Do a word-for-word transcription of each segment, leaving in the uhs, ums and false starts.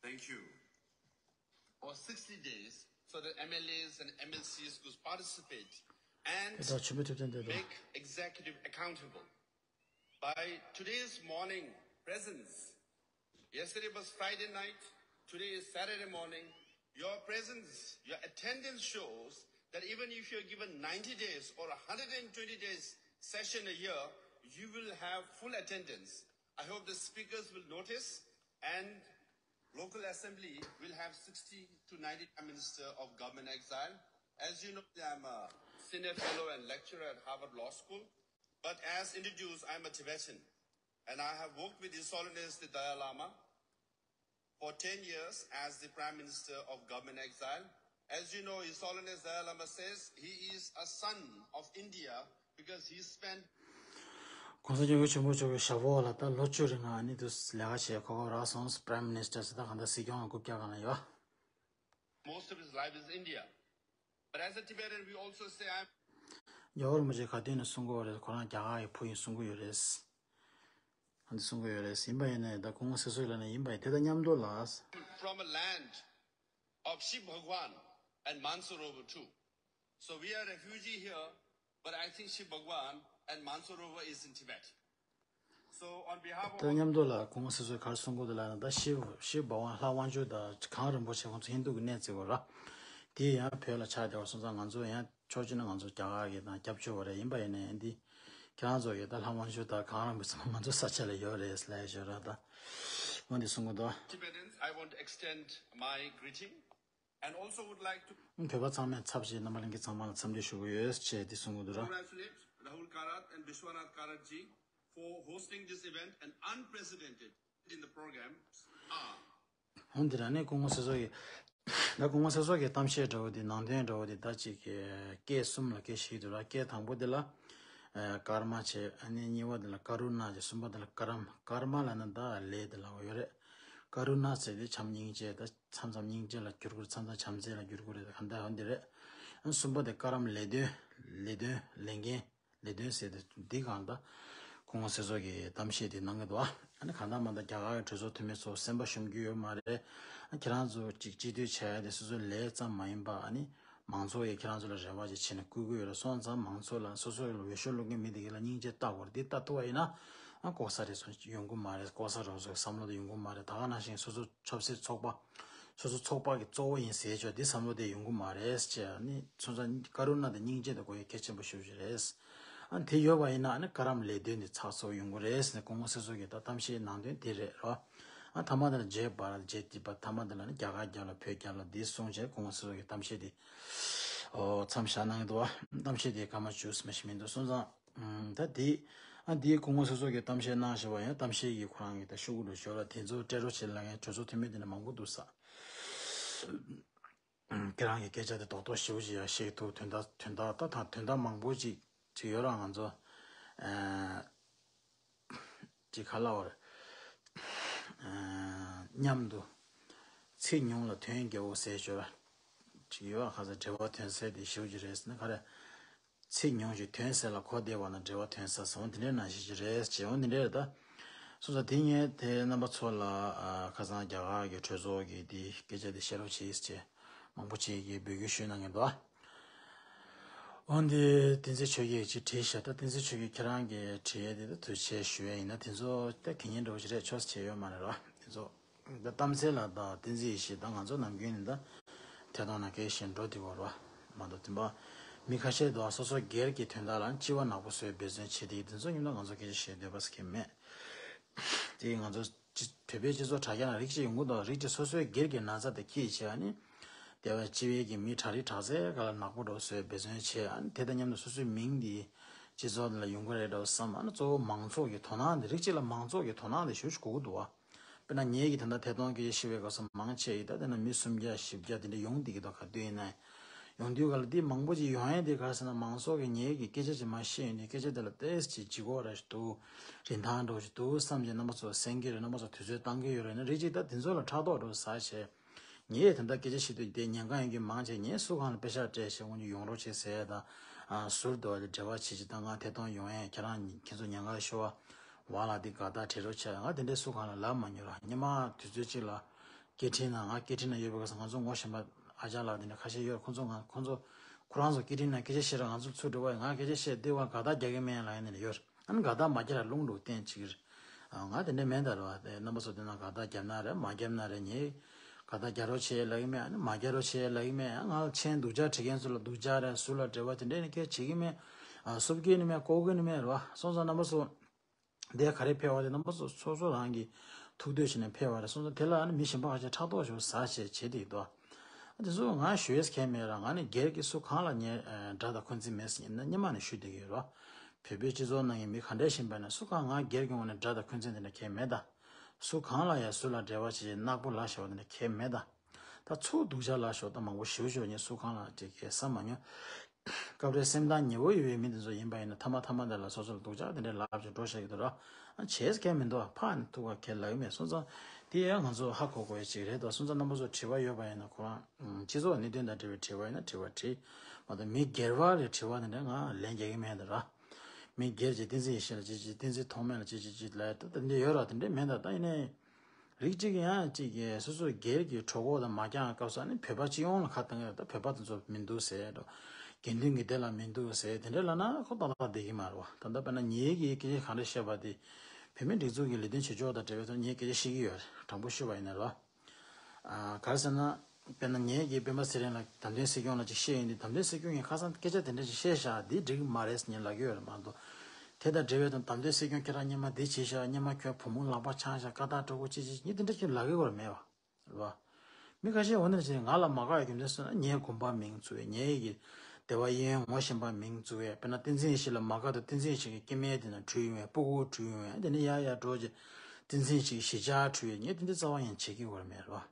Thank you. For sixty days, so that M L As and M L Cs could participate and ད་ཆུ་བོ་ཐེབས་ཐེབས་འདི་དང་། Make executive accountable. By today's morning presence, yesterday was Friday night, today is Saturday morning, your presence, your attendance shows that even if you're given ninety days or one hundred twenty days session a year, you will have full attendance. I hope the speakers will notice, and local assembly will have sixty to ninety Prime Minister of Government Exile. As you know, I'm a senior fellow and lecturer at Harvard Law School. But as introduced, I'm a Tibetan, and I have worked with His Holiness the Dalai Lama for ten years as the Prime Minister of Government Exile. As you know, His Holiness Dalai Lama says he is a son of India because he spent གོང་ས་སྐྱབས་མགོན་ཆེན་པོ་མཆོག་གི་ཞབས་འོག་ལ་ད་ལོ་བཅུ་རིང་ང་ནི་དུ་ལས་ཀ་བྱས་ཁོ་ཁོ་རག་སོང་། Prime Minister ཟེར་ད་གང་ལྟར་སྲིད་སྐྱོང་ལ་རྐུབ་བཀྱག་གང་ལ་ཡོད། Most of his life is India. But as a Tibetan, we also say, I'm རྒྱལ་བ་རིན་པོ་ཆེ་ག་དུས་ནས་གསུང་གི་ཡོད་རེད། ཁོ་རང་རྒྱ་གར་གྱི་བུ་ཡིན་གསུང་གི་ཡོད་རེད། ཨ་འདི་གསུང་གི་ཡོད་རེད། ཡིན་པ་ཡིན་ནའི་ད་སྐུ་ངོ་སྲིད་ཚོགས་ལ་ནི་ཡིན་པ་ཡིན་དེ་དང་མཉམ་དུ་ལ། From a land of Shiv Bhagwan and Mansarovar too. So we are refugee here, but I think Shiv Bhagwan and Mansarovar is in Tibet. So on behalf of ད་མཉམ་དུ་ལ་སྐུ་ངོ་སྲིད་ཚོགས་ག་རེ་གསུང་གི་འདུག་ལབ་ན། ད་ཤིབ་ཤིབ་བྷ་ཝན་ལྷ་དབང་ཕྱུག་དང་གངས་རིན་པོ་ཆེ་ཁོང་ཚོ་ཧིན་དུ་གི་གནས་བརྩི་བ་ར། དེ་ཡང་བོད་ལ་ཆགས་བསྡད་པ་སོང་ཙང་ང་ཚོ་ཡང་ཕྱོགས་གཅིག་ནས་ང་ཚོ་རྒྱ་གར་གྱི་དང་སྐྱབས་བཅོལ་བ་རེད། ཡིན་པ་ཡིན་ནའི་འདི་ཁྱེད་རང་ཚོ་གི་ད་ལྷ་དབང་ཕྱུག་དང་གངས་རིན་པོ་ཆེ་ང་ཚོ་ས་ཆ་ལ་ཡོད་རེད་ལབ་ཞོར་ར། ད་འོ་འདི་གསུང་གི་འདུག Tibetans, I want to extend my greeting and also would like to བོད་པ་ཚང་མའི་ཚབ་བྱས་རྣམ་པ་ལྷན་རྒྱས་ཚང་མ་ལ་འཚམས་འདྲི་ཞུ་གི་ཡོད་ཅེས་འདི་གསུང་གི་འདུག་ར། Congratulate Rahul Karat and Vishwanath Karat ji for hosting this event and unprecedented in the program. འོ་འདི་ར་ནི་སྐུ་ངོ་སྲིད་ཚོགས་ཀྱི་ད་སྐུ་ངོ་སྲིད་ཚོགས་ཀྱི་གཏམ་བཤད་འདྲ་བོ་འདི་ནང་དོན་འདྲ་བོ་འདི་ད་ཅིག་གི་སྐད་གསུམ་ལ་སྐད་བཞི་འདུག་ར། སྐད་དང་པོ་འདི་ལ་ཀརྨ་བྱས། ཨ་ནི་གཉིས་པ་འདི་ལ་ཀ་རུ་ཎ་བྱས། གསུམ་པ་འདི་ལ་ཀ་རམ། ཀརྨ་ལབ་ན་ད་ལས་འདི་ལ་འོ་ཡོད་རེད། ཀ་རུ་ཎ་ཟེར་དེ་བྱམས་སྙིང་རྗེ། ད་མཚམས་མཚམས་སྙིང་རྗེ་ལ་འགྱུར་གི་རེད། མཚམས་མཚམས་བྱམས་བརྩེ་ལ་འགྱུར་གི་རེད། ག་འདྲ་འོ་འདི་རེད། ཨ་གསུམ་པ་དེ་ཀ་རམ་ལས་དོན། ལས་དོན་ལས་འགན། ལས་དོན་ཟེར་དེ་འདི་གང་ལྟར་སྐུ་ངོ་སྲིད་ཚོགས་ཀྱི་གཏམ་བཤད་དེ་གནང་གི་འདུག་ཨ་ནི་གང་ལྟར་མ་ལྟར་རྒྱ་གར་གྱི་གྲོས་ཚོགས་འཐུས་མི་ཚོ་སེམས་པ་ཞུམ་རྒྱུ་ཡོད་མ་རེད། ཨ་ཁྱེད་རང་ཚོ་ཅིག་སྤྱི་འཐུས་བྱ་ཡ་དེ་སོ་སོའི་ལས་ཙམ་མ་ཡིན་པ། ཨ་ནི་མང་ཚོགས་ཀྱིས་ཁྱེད་རང་ཚོ་ལ་རེ་བ་ཅིག་བྱས་ནས་བསྐོས་ཀྱི་ཡོད་རེད། སོང་ཙང་མང་ཚོགས་ལ་སོ་སོའི་འོས་ཤོག་བླུག་མཁན་མི་དེ་ག་ལ་སྙིང་རྗེ་བལྟ་དགོས་རེད། འདི་ལྟ་ཐུབ་པ་ཡིན་ན་ཨ་ལྐོག་ཟ་རེ་ཚོ་ཡོང་གི་མ་རེད། ལྐོག་ཟ་རོགས་ཚོའི་བསམ་བློ་དེ་ཡོང་གི་མ་རེད། ད་ག་ནང་བཞིན་སོ་སོ་ཆབ་སྲིད་ཚོགས་པ། སོ་སོ་ཚོགས་པ་གི་གཙོ་བོ་ཡིན་ཟེར་ཆོག་འདི་བསམ་བློ་དེ་ཡོང་གི་མ་རེད་ཅེས། ཨ་ནི་སོང་ཙང་ཀ་རུ་ཎ་དང་སྙིང་རྗེ་དེ་དགོས་ཡ་གལ་ཆེན་པོ་ཞེ་པོ་ཅིག་རེད། ཨ་ནི་དེ་ཡོད་པ་ཡིན་ན་ཨ་ནི་ཀ་རམ་ལས་དོན་དེ་ཚགས་ཚུད་ཡོང་གི་རེད་ཟེར་ནས་སྐུ་ངོ་སྲིད་ཚོགས་ཀྱི་ད་གཏམ་བཤད་ནང་དོན་དེ་རེད་རོ། ཨ་ཐ་མ་དེ་ལ་རྗེ་བར་རྗེ་ཏི་པ་ཐ་མ་དེ་ལ་ནི་རྒྱ་གར་རྒྱབ་ལ་བོད་རྒྱབ་ལ་འདི་གསུངས་བྱས་སྐུ་ངོ་སྲིད་ཚོགས་ཀྱི་གཏམ་བཤད་དེ་ཨོ་མཚམས་བཞག་གནང་གི་འདུག་བ། གཏམ་བཤད་དེ་སྐར་མ་བཅུ་ཙམ་ཞིག་མི་འདུག་སོང་ཙང་ཨམ། ད་དེ་ཨ་དེའི་སྐུ་ངོ་སོ་སོ་གི་གཏམ་བཤད་གནང་བཞག་པ་ཡང་གཏམ་བཤད་ཀྱི་ཁོ་རང་གི་ད་ཤོག་གུ་རུ་ཞོར་ལ་དེ་ཚོ་སྤྲད་རོགས་བྱེད་ལབ་མཁན་གྲོས་ཚོགས་འཐུས་མི་དེ་འདྲ་མང་པོ་འདུག་ས། ཁྱེད་རང་གི་སྐད་ཆ་དེ་རྡོག་རྡོག་ཞེ་པོ་ཅིག་ཡང་བཤད་ཐུབ། དོན་དག་དོན་དག་ད་ད་དོན་དག་མང་པོ་ཅིག་ཅིག་ཡོད་ར། ང་ཚོ་ཨ་ཅིག་ག་ལབ་དགོས་རེད། ཨ་མཉམ་དུ་ཚིག་ཉུང་ལ་དོན་རྒྱས་པོ་ཟེར་ཞོར་ཅིག་ཡོད་ར། ཁ་ས་འབྲེལ་བ་དོན་གསལ་དེ་ཞེ་པོ་ཅིག་རེད་ཟེར་ན་ག་རེ། ཚིག་ཉུང་ཞིང་དོན་གསལ་ལ་གོ་བདེ་བ་ན་འབྲེལ་བ་དོན་གསལ་ཟེར་འོ་དེ་འདྲའི་ནང་བཞིན་ཞིག་རེད་ཅེས་འོ་དེ་འདྲའི་རེད་ད། སོང་ཙང་དེ་ངས་དེ་རྣམ་པ་ཚོ་ལ་ཨ་ཁ་སང་རྒྱ་གར་གྱི་གྲོས་ཚོགས་ཀྱི་དེ་སྐད་ཆ་དེ་བཤད་རོགས་བྱེད་ཅེས་མང་པོ་ཅིག་གིས་འབོད་སྐུལ་ཞུས་གནང་གི་འདུག་འོ་འདི་བསྟན་འཛིན་ཆོས་རྒྱལ་གྱིས་བྲིས་ཤག་ད་བསྟན་འཛིན་ཆོས་རྒྱལ་ཁྱེད་རང་གིས་བྲིས་ཡས་དེ་ད་དུས་ཆེན་ཞུ་ཡས་ཡིན་ན་དེ་ཚོ་ད་གད་སྙིགས་འདྲ་བོ་ཞིག་རེད། ཆོག་ས་བྱས་ཡོད་མ་རེད་ར། དེ་ཚོ་ད་གཏམ་ཚེ་ལ་ད་བསྟན་འཛིན་ཡེ་ཤེས་ད་ང་ཚོ་ནམ་རྒྱུན་ནས་ད་ཐད་གཏོང་ནང་སྐད་བཤད་འགྲོ་དེ་བོར་བ་མ་གཏོགས་དེ་འབའ་མི་ཁ་ཤས་དུ་སོ་སོ་སྒེར་གྱི་དོན་དག་ལ་སྤྱི་བ་ནག་པོ་བཟོས་འབད་བརྩོན་བྱེད་དེ་དེ་ཚོ་མཉམ་དུ་ང་ཚོ་སྐད་ཆ་བཤད་འདོད་པ་ཟེར་མཁན་མེད། དེ་ང་ཚོ་སྤྱི་བོད་པའི་སྤྱི་ཚོགས་དྲ་རྒྱ་ནང་རིགས་གཅིག་ཡོང་གི་འདུག་རིགས་གཅིག་སོ་སོའི་སྒེར་གྱི་ན་ཚ་དེ་སྐྱེས་བྱས་ཨ་ནི་དེ་བས་སྤྱི་བའི་གི་མི་དྲག་རིགས་དྲག་ཚད་ག་ལ་ནག་པོ་འགྲོ་བཟོས་འབད་བརྩོན་བྱས་ཨ་ནི་དེ་དང་མཉམ་དུ་སོ་སོའི་མིང་འདི་སྤྱི་ཚོགས་འདི་ལ་ཡོང་གི་རེད་འགྲོ་བསམ། ཨ་ནི་གཙོ་བོ་མང་ཚོགས་ཀྱི་དོ་སྣང་འདི་རིགས་གཅིག་ལ་མང་ཚོགས་ཀྱི་དོ་སྣང་འདི་ཞེ་པོ་ཅིག་དགོས་ཀྱི་འདུག་བ། དཔེར་ན་ངེད་ཀྱིས་ད་ལྟ་ཐད་གཏོང་སྐད་ཆ་བཤད་པའི་སྐབས་སུ་མང་ཆེ་ཡིས་ད་དེ་ན་མི་སུམ་བརྒྱ་བཞི་བརྒྱ་དེ་འདྲ་ཡོང་བསྡད་ཀྱི་འདུག་ག་དུས་ཡིན་ན་ཡོང་དུས་ག་ལ་འདི་མང་པོ་ཅིག་ཡོང་ཡས་དེ་ག་རེ་ཟེར་ན་མང་ཚོགས་ཀྱིས་ངེད་ཀྱི་སྐད་ཆ་ཅིག་མར་བཤད་ཡོང་དུས་སྐད་ཆ་དེ་ལ་ཏོག་ཙམ་ཅིག་ལྗིད་ཁོག་ར་ཞིག་འདུག་རིན་ཐང་འདྲ་བོ་ཞིག་འདུག་བསམ་བྱས་རྣམ་པ་ཚོ་གསན་གྱི་རེད། རྣམ་པ་ཚོ་དུས་ཚོད་བཏང་གི་ཡོད་རེད་ན་རིགས་གཅིག་ད་དེ་ཚོ་ལ་ཕྲག་དོག་འདྲ་བོ་ཟ་བྱས། ངས་དེ་འདྲ་སྐད་ཆ་བཤད་དུས་དེ་ཉན་མཁན་ཡོང་གི་མང་ཆེ་ངས་སུ་གང་ལ་པེ་ཤག་སྤྲད་བྱས་འོང་རྒྱུ་ཡོང་རོགས་བྱེད་ཟེར་ཡ་དང་། ཨ་ཟུར་དུ་བ་དེ་འབྲེལ་བ་བྱེད་ཅིག་དང་ང་ཐད་གཏོང་ཡོང་ཡས་ཁྱེད་རང་ཁྱེད་ཚོ་ཉན་ག་ཤོག་བ། བ་ལ་འདི་དགའ་རྟགས་བྲིས་རོགས་བྱས། ང་དེ་འདྲའི་སུ་གང་ལ་ལབ་མ་མྱོང་ར། སྔོན་མ་དུས་ཚོད་གཅིག་ལ་སྐད་འཕྲིན་ནང་། ང་སྐད་འཕྲིན་ནང་ཡོད་པའི་སྐབས་སུ་ང་ཚོ་ངོ་ཤེས་པ་ཨ་ཅག་ལགས་དེ་འདྲ་ཁ་ཤས་ཡོད། ཁོང་ཚོ་ང་ཁོང་ཚོ་ཁོ་རང་ཚོ་སྐད་འཕྲིན་ནང་སྐད་ཆ་བཤད་ར། ང་ཚོ་ཚུར་འགྲོ་བ་ཡིན། ང་སྐད་ཆ་བཤད་དེ་བ་དགའ་རྟགས་རྒྱག་གི་མེད་ལབ་ཡ་དེ་འདྲ་ཡོད། ཨ་ནི་དགའ་རྟགས་མ་རྒྱག་ར་རླུང་འགྲོ་བསྟན་ཅིག་རེད། ཨ་ང་དེ་འདྲ་མེད་ད་ར་བ། དེ་རྣམ་པ་ཚོ་དེ་ན་དགའ་རྟགས་རྒྱབ་ན་རེད། མ་རྒྱབ་ན་རེད། ངས་དགའ་རྟགས་རྒྱག་རོགས་བྱེད་ལབ་ཀྱི་མེད། ཨ་ནི་མ་རྒྱག་རོགས་བྱེད་ལབ་ཀྱི་མེད། ཨ་ང་ལ་མཆན་སྡུག་ཅག་བྲིས་མཁན་ཚོ་ལ་སྡུག་ཅག་རེད། ཟུར་ལ་འབྲེལ་བ་དེ་འདྲས་ནི་སྐད་བྱེད་ཀྱི་མེད། ཨ་སུབ་ཀྱི་ནི་མེད། ལྐོག་གི་ནི་མེད་ར་བ། སོང་ཙང་རྣམ་པ་ཚོ་དེ་ག་རེ་ཕེབས་པ་དེ་རྣམ་པ་ཚོ་སོ་སོ་རང་གི་ཐུགས་འདོད་བྱས་ནས་ཕེབས་པ་རེད། སོང་ཙང་དེ་ལ་ཨ་ནི་མི་གཞན་པ་ཁ་ཤས་ཕྲག་དོག་ཞུ་ཟ་བྱས་བྱེད་དེ་འདུག། ཨ་དེ་ཚོ་ང་ཞུ་ཡས་གལ་མེད་ར། ང་ནི་སྒེར་གྱི་སུ་གང་ལ་ངས་ཨ་དགྲ་དང་འཁོན་འཛིན་མེད་ཟེར་ན་སྔོན་མ་ནས་ཞུ་བསྡད་ཀྱི་ཡོད་ར། བོད་པའི་སྤྱི་ཚོགས་ནང་གི་མི་ག་འདྲས་ཞིག་ཡིན་པ་ན་སུ་གང་ང་སྒེར་གྱི་ངོས་ནས་དགྲ་དང་འཁོན་འཛིན་དེ་འདྲ་གལ་མེད་ད། སུ་གང་ལ་ཡང་སུ་ལ་འབྲེལ་བ་བྱེད་ནག་པོ་ལ་བྱ་བ་དེ་འདྲ་གལ་མེད་ད། ད་ཚུར་སྡུག་ཅག་ལབ་ཤོག་ད་མང་པོ་ཞེ་པོ་ཅིག་ངས་སུ་གང་ལ་ཅིག་གས་བསམ་མ་མྱོང་། སྐབས་རེ་སེམས་ཐག་ཉེ་བོ་ཡོད་པའི་མི་དེ་ཚོ་ཡིན་པ་ཡིན་ན་མཐའ་མ་མཐའ་མ་དེ་ལ་སོ་སོ་ལ་སྡུག་ཅག་དེ་འདྲའི་ལབ་ཅིག་འགྲོ་བཞག་གི་འདུག་ར། ཨ་བྱས་གལ་མི་འདུག་ཨ་ཕར་ནས་ཐུག་པ་གལ་ལབ་ཀྱི་མེད། སོང་ཙང་དེ་ཡང་ང་ཚོ་ཧ་གོ་དགོས་ཡ་ཅིག་རེད་དོ། སོང་ཙང་རྣམ་པ་ཚོ་དྲི་བ་ཡོད་པ་ཡིན་ན་ཁོ་རང་སྤྱི་ཚོགས་གནད་དོན་དང་འབྲེལ་བའི་དྲི་བ་ཡིན་ན་དྲི་བ་དྲིས་མ་གཏོགས་མི་སྒེར་བ་ལ་དྲི་བ་དེ་འདྲ་ང་ལན་རྒྱག་གི་མེད་འདུག་ར། མི་སྒེར་གྱི་བསྟན་འཛིན་ཡེ་ཤེས་ལ་ཅི་ཅི་བསྟན་འཛིན་ཐོགས་མེད་ལ་ཅི་ཅི་ཅི་ལ་ད་དེ་འདྲ་ཡོད་ར། དེ་འདྲ་མེད་ད། ད་ཡིན་ནའི་རིགས་གཅིག་གིས་ཡང་གཅིག་གིས་སོ་སོའི་སྒེར་གྱི་གྲོད་ཁོག་དང་མ་འགྱངས་སྐབས་སུ་ནི་བོད་པ་སྤྱི་ཡོངས་ལ་ཁ་བཏང་གི་རེད། ད་བོད་པ་དེ་ཚོ་མི་འདུག་ཟེར་འགྲོ། དགེ་འདུན་གྱི་སྡེ་ལ་མི་འདུག་ཟེར་དེ་འདྲ་ལབ་ན་ཁོ་ཏག་ཏག་བསྡད་ཀྱི་མ་རེད་བ། ད་ལྟ་དཔེར་ན་ངེད་ཀྱིས་སྐད་ཆ་གང་འདྲ་བཤད་པ་དེ་བོད་མིའི་སྒྲིག་འཛུགས་ཀྱི་ལས་དོན་བྱེད་ཕྱོགས་དང་འབྲེལ་བའི་ཐོག་ངས་སྐད་ཆ་བཤད་ཀྱི་ཡོད་རེད། དྲང་པོ་ཞུས་པ་ཡིན་ན་རེད་བ། ཨ་ག་རེ་ཟེར་ན། དཔེར་ན་ངས་ཀྱིས་སྤེན་པ་ཚེ་རིང་ལ་བདམས་ཐོན་སྲིད་སྐྱོང་ལ་ཅིག་བཤད་ཡོང་དུས་བདམས་ཐོན་སྲིད་སྐྱོང་ངས་ཁ་སང་སྐད་ཆ་དེ་འདྲ་ཅིག་བཤད་བཞག་འདི་འགྲིག་གི་མ་རེད་ཟེར་ངས་ལབ་ཀྱི་ཡོད་རེད་མ་གཏོགས། དེ་དང་འབྲེལ་བའི་དང་བདམས་ཐོན་སྲིད་སྐྱོང་ཁྱེད་རང་སྔོན་མ་འདི་བྱས་བཞག་སྔོན་མ་ཁྱོད་བུ་མོ་ལག་པ་འཆང་བཞག་ཀ་དག་སྤྲོ་པོ་ཅི་ཅི་ངས་དེ་འདྲ་ཅིག་ལབ་ཀྱི་ཡོད་རེད་མེད་བ། རེད་བ། མི་ཁ་ཤས་འོ་ན་ཅིག་ང་ལ་མ་དགའ་བའི་རྒྱུ་མཚན་སོང་ན་ངའི་དགོན་པ་མིང་བཙུགས་བས། ངའི་གི་སྡེ་བ་གཡས་གཡོན་ངོ་ཤེས་པ་མིང་བཙུགས་བས། དཔེར་ན་བསྟན་འཛིན་ཡེ་ཤེས་ལ་མ་དགའ་དུས་བསྟན་འཛིན་ཡེ་ཤེས་ཀྱི་སྐྱེ་དམན་དེ་ན་བྲོས་ཡོང་བས། སྤུ་གུ་བྲོས་ཡོང་བས། དེ་ནས་ཡར་ཡར་འགྲོ་རྗེས་བསྟན་འཛིན་ཡེ་ཤེས་ཀྱི་གཞིས་ཆགས་བྲོས་ཡོང་། ངས་དེ་འདྲ་རྩ་བ་ཡང་བྱེད་ཀྱི་ཡོད་རེད་མེད་རེད་བ།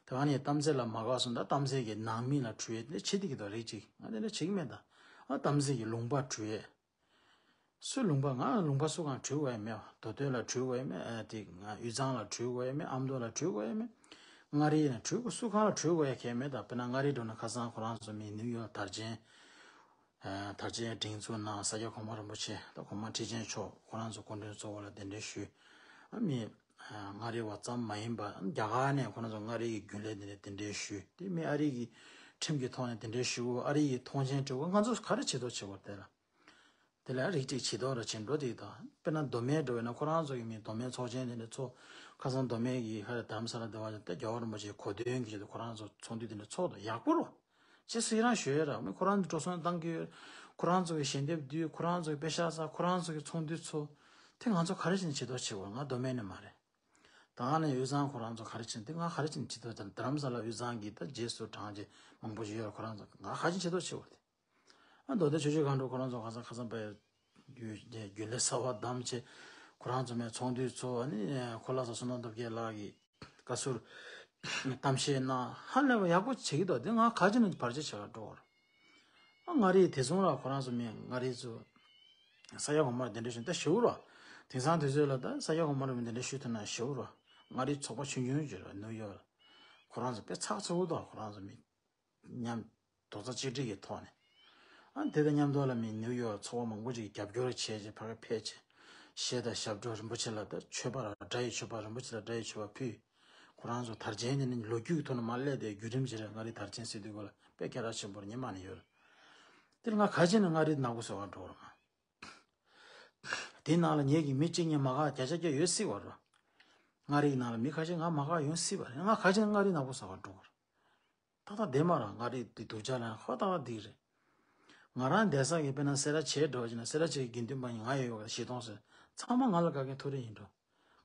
ད་ང་ནི་གཏམ་ཚེ་ལ་མ་དགའ་སོང་ད་གཏམ་ཚེ་གི་ནང་མི་ལ་བྲོས་ཡོད་དེ་བྱེད་དེ་གི་དོ་རིགས་ཅིག་ང་དེ་འདྲ་བྱེད་ཀྱི་མེད་ད། ཨ་གཏམ་ཚེ་གི་ལུང་པ་བྲོས་ཡོད། སུ་ལུང་པ་ང་ལུང་པ་སུ་གང་བྲོས་དགོས་ཡ་མེད་བ། མདོ་སྟོད་ལ་བྲོས་དགོས་ཡ་མེད། ཨ་དེ་ང་དབུས་གཙང་ལ་བྲོས་དགོས་ཡ་མེད། ཨ་མདོ་ལ་བྲོས་དགོས་ཡ་མེད། མངའ་རིས་ལ་བྲོས་དགོས་སུ་གང་ལ་བྲོས་དགོས་ཡ་གལ་མེད་ད། དཔེར་ན་མངའ་རིས་འགྲོ་ན་ཁ་སང་ཁོ་རང་ཚོ་མི་ནིའུ་ཡོག་དར་ཆེན། ཨ་དར་ཆེན་སྒྲེང་འཛུགས་ནང་ས་སྐྱ་གོང་མ་རིན་པོ་ཆེ་དང་གོང་མ་ཁྲི་ཆེན་མཆོག་ཁོ་རང་ཚོ་སྐུ་མགྲོན་གཙོ་བོ་ལ་གདན་འདྲེན་ཞུས། ཨ་མི་ཨ་མངའ་རིས་བ་ཙམ་མ་ཡིན་པ་རྒྱ་གར་ནས་ཁོ་རང་ཚོ་མངའ་རིས་ཀྱི་རྒྱུན་ལས་དེ་འདྲ་གདན་འདྲེན་ཞུས་ཏེ་མི་ཨ་རི་གི་ཁྲིམས་ཀྱི་ཐོག་ནས་གདན་འདྲེན་ཞུ་དགོས། ཨ་རི་ཡི་ཐོངས་མཆན་སྤྲོད་དགོས། ང་ཚོ་ག་རེ་བྱེད་དོ་བྱེད་དགོས་དེ་ལ། དེ་ལ་རིགས་གཅིག་བྱེད་དོ་ར་བྱེད་འགྲོ་དེ་དང་དཔེར་ན་མདོ་སྨད་འགྲོ་བས་ན་ཁོ་རང་ཚོ་གི་མི་མདོ་སྨད་ཚོགས་ཆེན་དེ་འདྲ་ཚོགས། ཁ་སང་མདོ་སྨད་ཀྱི་ཧ་ར་དྷ་རམ་ས་ལ་དེ་བ་ད་རྒྱལ་བ་རིན་པོ་ཆེའི་གོ་སྟོན་གྱི་ཆེད་དུ་ཁོ་རང་ཚོ་ཚོགས་འདུ་དེ་འདྲ་ཚོགས་དང་ཡག་པོ་རོ། ཅེས་སུ་ཡི་རང་ཞུ་ཡོད་ར། མི་ཁོ་རང་ཚོ་འགྲོ་སོང་བཏང་གི་ཡོད། ཁོ་རང་ཚོ་གི་ཞལ་འདེབས་བསྡུས། ཁོ་རང་ཚོ་གི་པེ་ཤག་བསགས། ཁོ་རང་ཚོ་གི་ཚོགས་འདུ་ཚོགས། དེ་ང་ཚོ་ག་རེ་བྱས་ནས་བྱེད་དོ་བྱེད་དགོས། ང་མདོ་སྨད་ནས་མ་རེད། ད་ང་ནས་དབུས་གཙང་ཁོ་རང་ཚོ་ག་རེ་བྱས་ནས་དེ་ང་ག་རེ་བྱས་ནས་བྱེད་དོ། དེ་དྷ་རམ་ས་ལ་དབུས་གཙང་གི་ད་རྗེས་སུ་འབྲང་རྗེས་མང་པོ་ཞིག་ཡོད་ར། ཁོ་རང་ཚོ་ང་ག་རེ་བྱས་ནས་བྱེད་དོ་བྱེད་དགོས་རེད། ཨ་མདོ་སྟོད་ཆུ་བཞི་སྒང་དྲུག་ཁོ་རང་ཚོ་ཁ་སང་ཁ་སང་པའི་རྒྱུན་ལས་གསར་པ་བདམས་བྱས་ཁོ་རང་ཚོ་མའི་ཚོགས་འདུ་ཚོགས། ཨ་ནི་ཁོ་ལགས་སོ་བསོད་ནམས་སྟོབས་རྒྱལ་ལགས་ཀྱིས་བཀའ་ཟུར་གཏམ་བཤད་གནང་། ཧ་ལས་པ་ཡག་པོ་བྱེད་ཀྱི་འདུག་དེ་ང་ག་ཅི་ནས་བར་ཆད་བྱེད་ག་འགྲོ་བར། ཨ་མངའ་རིས་དེ་སོང་ལ་ཁོ་རང་ཚོ་མའི་མངའ་རིས་ཚོ་ས་སྐྱ་གོང་མར་གདན་འདྲེན་ཞུ་ད་ཞུ་རོ། དེང་སང་དུས་ཚོད་ལ་ད་ས་སྐྱ་གོང་མར་གདན་འདྲེན་ཞུ་ཐུབ་ན་ཞུ་རོ། མངའ་རིས་ཚོགས་པ་ཆུང་ཆུང་ཅིག་རོ་ནིའུ་ཡོག་ལ། ཁོ་རང་ཚོ་དཔེ་ཚགས་ཚུད་པོ་འདུག་ཁོ་རང་ཚོ་མི། མཉམ་རྡོག་རྩ་གཅིག་སྒྲིལ་གྱི་ཐོག་ནས། ཨ་དེ་དང་མཉམ་དུ་ལ་མི་ནིའུ་ཡོག་ཚོགས་པ་མང་པོ་ཅིག་གིས་རྒྱབ་སྐྱོར་བྱས་རྗེས་ཕ་གི་ཕེབས་རྗེས། གཞས་དང་ཞབས་བྲོ་རིན་པོ་ཆེ་ལ་ད་མཆོད་པ་ར་དགྲ་ཡི་མཆོད་པ་རིན་པོ་ཆེ་ལ་དགྲ་ཡི་མཆོད་པ་ཕུལ། ཁོ་རང་ཚོ་དར་ཆེན་དེ་ནི་ལོ་རྒྱུས་ཀྱི་ཐོག་ནས་མར་སླེབས་ཏེ་བརྒྱུད་རིམ་བྱས་རེད། མངའ་རིས་དར་ཆེན་ཟེར་དུས་སྐོར་ལ་དཔེ་སྐད་གྲགས་ཆེན་པོ་རེད། སྔོན་མ་ནས་ཡོད་རེད། དེ་ལ་ང་ག་ཅི་ནས་མངའ་རིས་ནག་པོ་བཟོ་གར་འགྲོ་ར། དེའི་ནང་ལ་ངེད་ཀྱི་མི་གཅིག་གཉིས་མ་དགའ་བ་བརྒྱ་ཆ་བརྒྱ་ཡོད་སྲིད་པ་རེད། མངའ་རིས་ནང་ལ་མི་ཁ་ཤས་ང་མ་དགའ་ཡོང་སྲིད་པ་རེད། ང་ག་ཅི་ནས་མངའ་རིས་ནག་པོ་བཟོ་གར་འགྲོ་གར། ཏག་ཏག་བསྡད་མ་ར། མངའ་རིས་འདི་སྡུག་ཅག་ལ་ཧོ་ཏག་ཏག་འདི་རེད། ང་རང་བསྡད་ས་གི་དཔེར་ན་སེ་ར་བྱེས་འགྲོ་བ་ཅིག་ན་སེ་ར་བྱེས་ཀྱི་དགེ་འདུན་པ་ཡིན་ང་ཡོད་ཡོད་ག་བཞི་སྟོང་ཟེར། ཚང་མ་ང་ལ་དགའ་མཁན་ཐོ་རེ་ཡིན་འགྲོ།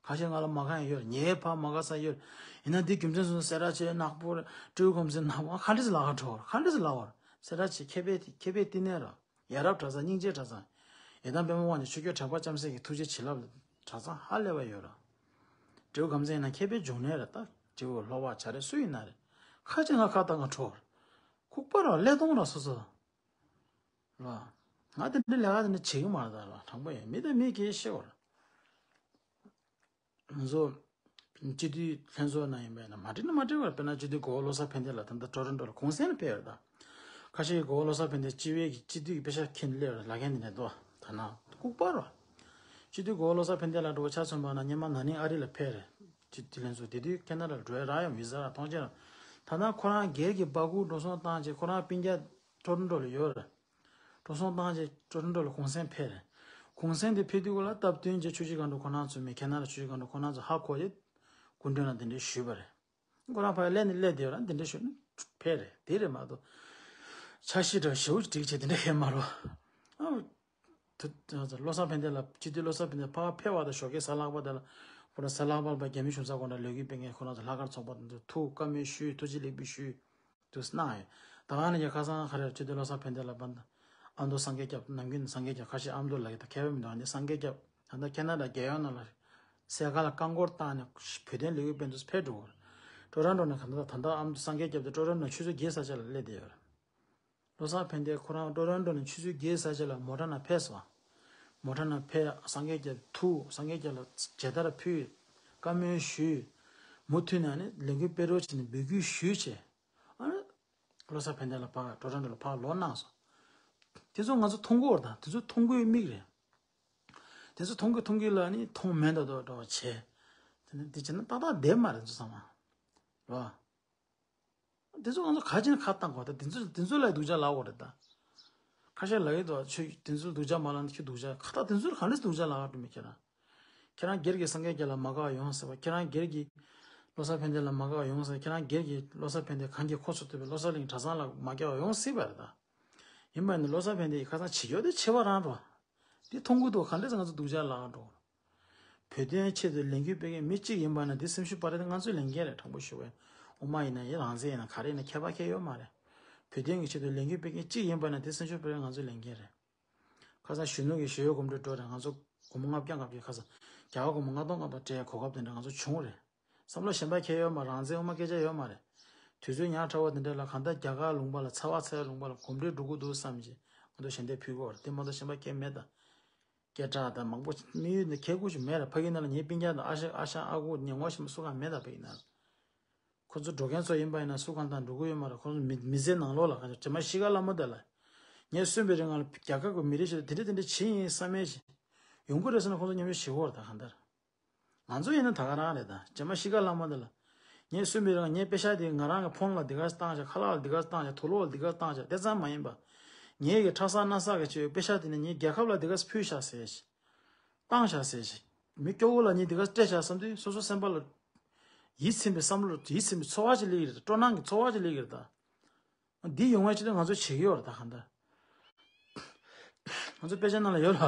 ཁ་ཤས་ང་ལ་མ་དགའ་ཡང་ཡོད་རེད། ངའི་ཕ་མ་དགའ་ས་ཡོད་རེད། ཡིན་ན་འདི་རྒྱུ་མཚན་སོང་སེ་ར་བྱེས་ནག་པོ་རེད། སྤྲེའུ་ཁམས་ཚན་ནག་པོ་ང་ག་འདྲ་ཟེར་ལབ་ག་འགྲོ་བ་རེད། ག་འདྲ་ཟེར་ལབ་པ་རེད། སེ་ར་བྱེས་མཁས་པའི་མཁས་པའི་བསྟི་གནས་ར། ཡ་རབས་གྲྭ་ཚང་སྙིང་རྗེའི་གྲྭ་ཚང་། ཡི་དམ་དཔལ་མོ་དབང་ནི་ཆོས་རྒྱལ་གྲགས་པ་ལྕམ་སྲས་ཀྱི་ཐུགས་རྗེ་བྱིན་རླབས་གྲྭ་ཚང་ཧ་ལས་པ་ཡོད་ར། སྤྲེའུ་ཁམས་ཚན་ཡིན་ན་མཁས་པའི་འབྱུང་གནས་རེད་ད། སྤྲེའུ་ལྷོ་པ་བྱ་རེད་སུ་ཡིན་ན་རེད། ཁ་ཅིག་ང་ཁ་བཏང་ང་ཁྲོ་བར། ཁུག་པ་ར་ཀླད་སྟོང་ར་སོ་སོ། ར། ང་དེ་འདྲའི་ལས་ཀ་དེ་འདྲ་བྱེད་ཀྱི་མ་རེད་ད་ར། དྲང་པོ་ཡིན། མི་དང་མི་སྐད་ཤེས་བར། ང་ཚོ་སྤྱི་འཐུས་ལྷན་ཚོགས་ནང་ཡིན་པས་ན་མ་འགྲིག་ན་མ་འགྲིག་པར། དཔེར་ན་སྤྱི་འཐུས་གོ་བོ་བློ་བཟང་ཕན་བདེ་ལགས་ད་ལྟ་ཊོ་རོན་ཊོ་ལ་གུང་སེང་ལ་ཕེབས་ཡོད་ད། ཁ་ཤས་ཀྱིས་གོ་བོ་བློ་བཟང་ཕན་བདེ་སྤྱི་པའི་གི་སྤྱི་འཐུས་ཀྱི་པེ་ཤག་འཁྱེར་སླེབས་ལབ་མཁན་དེ་འདྲ་འདུག་ད་ན་ལྐུགས་པ་ར། སྤྱི་འཐུས་གོ་བོ་བློ་བཟང་ཕན་བདེ་ལགས་འགྲོ་བ་ཆ་མཚོན་པ་ན་སྔོན་མ་ན་ནིང་ཨ་རི་ལ་ཕེབས་རེད། སྤྱི་འཐུས་ལྷན་ཚོགས་དེ་དུས་ཁེ་ན་ཌ་ལ་འགྲོ་ཡ་རག་ཡོད་མི་ཟེར་ར་མཐོང་ཆེན་ར། ད་ལྟ་ཁོ་རང་སྒེར་གྱི་པ་ཁུག་འགྲོ་སོང་བཏང་རྗེས་ཁོ་རང་སྤུན་ཀྱག་ཊོ་རོན་ཊོ་ལ་ཡོད་རེད། འགྲོ་སོང་བཏང་རྗེས་ཊོ་རོན་ཊོ་ལ་གུང་སེང་ཕེབས་རེད། གུང་སེང་དེ་ཕེབས་དུས་སྐབས་ལ་སྟབས་བསྟུན་རྗེས་ཆུ་བཞི་སྒང་དྲུག་ཁོ་རང་ཚོ་མི་ཁེ་ན་ཌ་ཆུ་བཞི་སྒང་དྲུག་ཁོ་རང་ཚོ་ཧ་གོ་རྗེས་སྐུ་མགྲོན་ལ་གདན་འདྲེན་ཞུས་པ་རེད། ཁོ་རང་ཕར་སླེབས་ནས་སླེབས་བསྡད་ཡོད་ར་གདན་འདྲེན་ཞུས་ནས་ཕེབས་རེད། དེ་རེད་མ་གཏོགས་འཆར་གཞི་འདྲ་ཞེ་པོ་ཅིག་བསྒྲིགས་བྱས་དེ་འདྲ་ཡོད་མ་རེད། ཨ། དེ་བློ་བཟང་ཕན་བདེ་ལགས་སྤྱི་འཐུས་བློ་བཟང་ཕན་བདེ་ཕར་ཕེབས་པ་དང་ཞོགས་ཀས་གཟའ་ལྷག་པ་དེ་ལ་ཁོ་རང་གཟའ་ལྷག་པ་ལ་རྒྱ་མི་གཞུང་ཚབ་སྐོར་ལ་ལས་འགུལ་སྤེལ་མཁན་ཁོ་རང་ཚོ་ལྷག་དཀར་ཚོགས་པ་དང་ཐུག་བཀའ་མོལ་ཞུས། ཐུགས་རྗེ་ལེགས་འབུལ་ཞུས། དུ་གནང་ཡོད། ད་ག་ནས་ཀྱང་ཁ་སང་ཁ་རེར་སྤྱི་འཐུས་བློ་བཟང་ཕན་བདེ་ལགས་པ་ཨ་མདོ་སངས་རྒྱས་སྐྱབས་ནམ་རྒྱུན་སངས་རྒྱས་སྐྱབས་ཁ་ཤས་ཨ་མདོ་ལ་ཡོད་ད་མཁས་པ་མི་འདུག་ཨ་ནི་སངས་རྒྱས་སྐྱབས་ད་ལྟ་ཁེ་ན་ཌ་རྒྱལ་ཡོངས་ནང་ལ་སེ་ག་ལ་བཀའ་འཁོར་བཏང་ནས་བོད་དོན་ལས་འགུལ་སྤེལ་འདུག་ཕེབས་འགྲོ་གི་རེད། ཊོ་རོན་ཊོ་ནས་ག་ད་ད་ལྟ་ཨ་མདོ་སངས་རྒྱས་སྐྱབས་དེ་ཊོ་རོན་ཊོ་ནས་ཆུ་ཚོད་བརྒྱད་ས་ཆ་ལ་སླེབས་བསྡད་ཡོད་རེད། བློ་བཟང་ཕན་བདེ་ཁོ་རང་ཊོ་རོན་ཊོ་ནས་ཆུ་ཚོད་བརྒྱད་ས་ཆ་ལ་མོ་ཊ་ནང་ཕེབས་སོང་། མོ་ཊ་ནང་ཕེབས་སངས་རྒྱས་སྐྱབས་ཐུག་སངས་རྒྱས་སྐྱབས་ལ་མཇལ་དར་ཕུལ། བཀའ་མོལ་ཞུས། མུ་མཐུད་ནས་ནི་ལས་འགུལ་སྤེལ་རོགས་བྱས་ནས་འབོད་སྐུལ་ཞུས་བྱས། ཨ་ནི། བློ་བཟང་ཕན་བདེ་ལགས་ཕར་ཊོ་རོན་ཊོ་ལ་ཕར་ལོག་གནང་སོང་། དེ་ཚོ་ང་ཚོ་མཐོང་གི་ཡོད་རེད་ད། དེ་ཚོ་མཐོང་གི་ཡོད་མིག་རེད། དེ་ཚོ་མཐོང་གི་མཐོང་གི་ལ་ནི་མཐོང་མེད་མདོག་མདོག་འདྲ་བ་བྱས། དེ་ནི་དེ་བྱས་ན་ཏག་ཏག་བསྡད་མ་རེད་ཚོ་ཚང་མ། རེད་བ། དེ་ཚོ་ང་ཚོ་ག་ཅིག་ནས་ཁ་བཏང་དགོས་ད། དེ་ཚོ་དེ་ཚོ་ལ་སྡུག་ཅག་ལབ་དགོས་རེད་ད། ཁ་ཤས་ལབ་ཀྱི་འདུག་ཁྱོད་དེ་ཚོ་སྡུག་ཅག་མ་ལབ་ན་ཁྱོད་སྡུག་ཅག་ཁ་ཏག་དེ་ཚོ་ལ་ག་འདྲ་སྡུག་ཅག་ལབ་འགྲོ་མི་ཁྱེད་རང་། ཁྱེད་རང་སྒེར་གྱི་སངས་རྒྱས་རྒྱལ་ལ་མ་དགའ་བ་ཡོང་སྲིད་པ། ཁྱེད་རང་སྒེར་གྱི་བློ་བཟང་ཕན་བདེ་ལ་མ་དགའ་བ་ཡོང་སྲིད། ཁྱེད་རང་སྒེར་གྱི་བློ་བཟང་ཕན་བདེ་གང་གི་ཁོ་ཚོ་ཐུབ་པའི་བློ་བཟང་གླིང་གྲྭ་ཚང་ལ་མ་དགའ་བ་ཡོང་སྲིད་པ་རེད་ད། ཡིན་པ་ནི་བློ་བཟང་ཕན་བདེ་ཡི་ཁ་སང་བྱེད་ཀྱོག་དེ་ཆེ་བ་རང་འགྲོ། དེ་མཐོང་གི་འདུག་ག་འདྲས་ང་ཚོ་སྡུག་ཅག་ལབ་འགྲོ། བོད་དོན་ཆེད་དུ་ལས་འགུལ་སྤེལ་མཁན་མི་གཅིག་ཡིན་པ་ན་དེ་སེམས་ཤུགས་སྤར་དེ་ང་ཚོའི་ལས་འགན་རེད། དྲང་པོ་ཞུ་བས། དབུ་མ་ཡིན་ན་ཡིན། རང་བཙན་ཡིན་ན་ག་རེ་ཡིན་ན་ཁྱད་པར་གང་ཡང་ཡོད་མ་རེད། བོད་དོན་གྱི་ཆེད་དུ་ལས་འགུལ་སྤེལ་མཁན་གཅིག་ཡིན་པ་ན་དེ་སེམས་ཤུགས་སྤར་ང་ཚོའི་ལས་འགན་རེད། ཁ་སང་གཞོན་ནུ་གི་ཞི་གཡོག་གོམ་བགྲོད་འགྲོ་རེད། ང་ཚོ་སྒོར་མོ་ལྔ་བརྒྱ་ལྔ་བརྒྱ། ཁ་སང་རྒྱ་གར་སྒོར་མོ་ལྔ་སྟོང་ལྔ་སྟོང་སྤྲད་གོ་སྐབས་དེ་འདྲ་ང་ཚོ་བྱུང་རེད། བསམ་བློ་གཞན་པ་ཁྱེར་ཡོད་མ་རེད། རང་བཙན་དབུ་མ་སྐད་ཆ་ཡོད་མ་རེད། དུས་ཚོད་ཉག་ཕྲ་བ་དེ་འདྲ་ལ་གང་ལྟར་རྒྱ་གར་ལུང་པ་ལ་ཚ་བ་ཚ་བའི་ལུང་པ་ལ་གོམ་བགྲོད་འགྲོ་གི་འདུག་བསམ་བྱས་ང་ཚོ་ཞལ་འདེབས་ཕུལ་གི་ཡོད་རེད། དེ་མ་གཏོགས་གཞན་པ་ཁྱེར་མེད་ད། སྐད་གྲགས་དང་མང་པོ་དམིགས་ཡུལ་འདི་ཁྱེད་ཀུ་ཅིག་མེད་ར། ཕ་གི་ནང་ལ་ངའི་སྤུན་ཀྱག་དང་ཨ་ཞང་ཨ་ཞང་ཨ་ཁུ་ངའི་ངོ་ཤེས་པ་སུ་གང་མེད་ད་ཕ་གི་ནང་ལ། ཁོ་ཚོ་འགྲོ་མཁན་ཚོ་ཡིན་པ་ཡིན་ན་སུ་གང་དང་འགྲོ་གི་ཡོད་མ་རེད། ཁོ་ཚོ་མི་མི་ཚེའི་ནང་ལོགས་ལ་ག་ཚོད་རྗེས་མ་གཤིས་ཀ་སླ་མོ་དེ་ལ། ངས་གསོན་པའི་རིང་ལ་རྒྱལ་ཁབ་ཀྱི་མི་རིགས་ཤིག་ལ་དེ་འདྲ་དེ་འདྲ་བྱེད་ཡིན་བསམ་ཡས་ཤིག་ཡོང་གི་རེད་ཟེར་ན་ཁོ་ཚོ་མཉམ་ཞུགས་བྱེད་ཀྱི་ཡོད་རེད་ད་གང་ལྟར། ང་ཚོ་ཡིན་ན་ད་ག་རང་རེད་ད། རྗེས་མ་གཤིས་ཀ་སླ་མོ་འདི་ལ། ངས་གསོན་པའི་རིང་ངའི་པེ་ཤག་དེ་ང་རང་གི་ཕོན་ལ་འདི་ག་བཏང་བྱ། ཁ་ལག་ལ་འདི་ག་བཏང་བྱ། དུག་ལོག་ལ་འདི་ག་བཏང་བྱ། དེ་ཙམ་མ་ཡིན་པ། ངའི་གི་ཁྲག་ཟག་སྣ་ཟག་གི་ཆེད་པེ་ཤག་དེ་ནི་ངའི་རྒྱལ་ཁབ་ལ་འདི་ག་ཕུལ་བྱ་ཟེར་བྱ། བཏང་བྱ་ཟེར་བྱ། མི་སྐྱོ་བོ་ལ་ངས་འདི་ག་སྤྲད་བྱ་བསམ་དུས་སོ་སོ་སེམས་པ་ལ། ཡིད་ཚིམ་པའི་བསམ་བློ་ཡིད་ཚིམ་པའི་ཚོར་བ་ཅིག་སླེབས་ཀྱི་རེད། སྤྲོ་སྣང་གི་ཚོར་བ་ཅིག་སླེབས་ཀྱི་རེད་ད། འདི་ཡོང་བའི་ཆེད་དུ་ང་ཚོ་བྱེད་ཀྱི་ཡོད་རེད་ད་གང་ལྟར། ང་ཚོ་དཔེ་ཆ་ནང་ལ་ཡོད་ལ།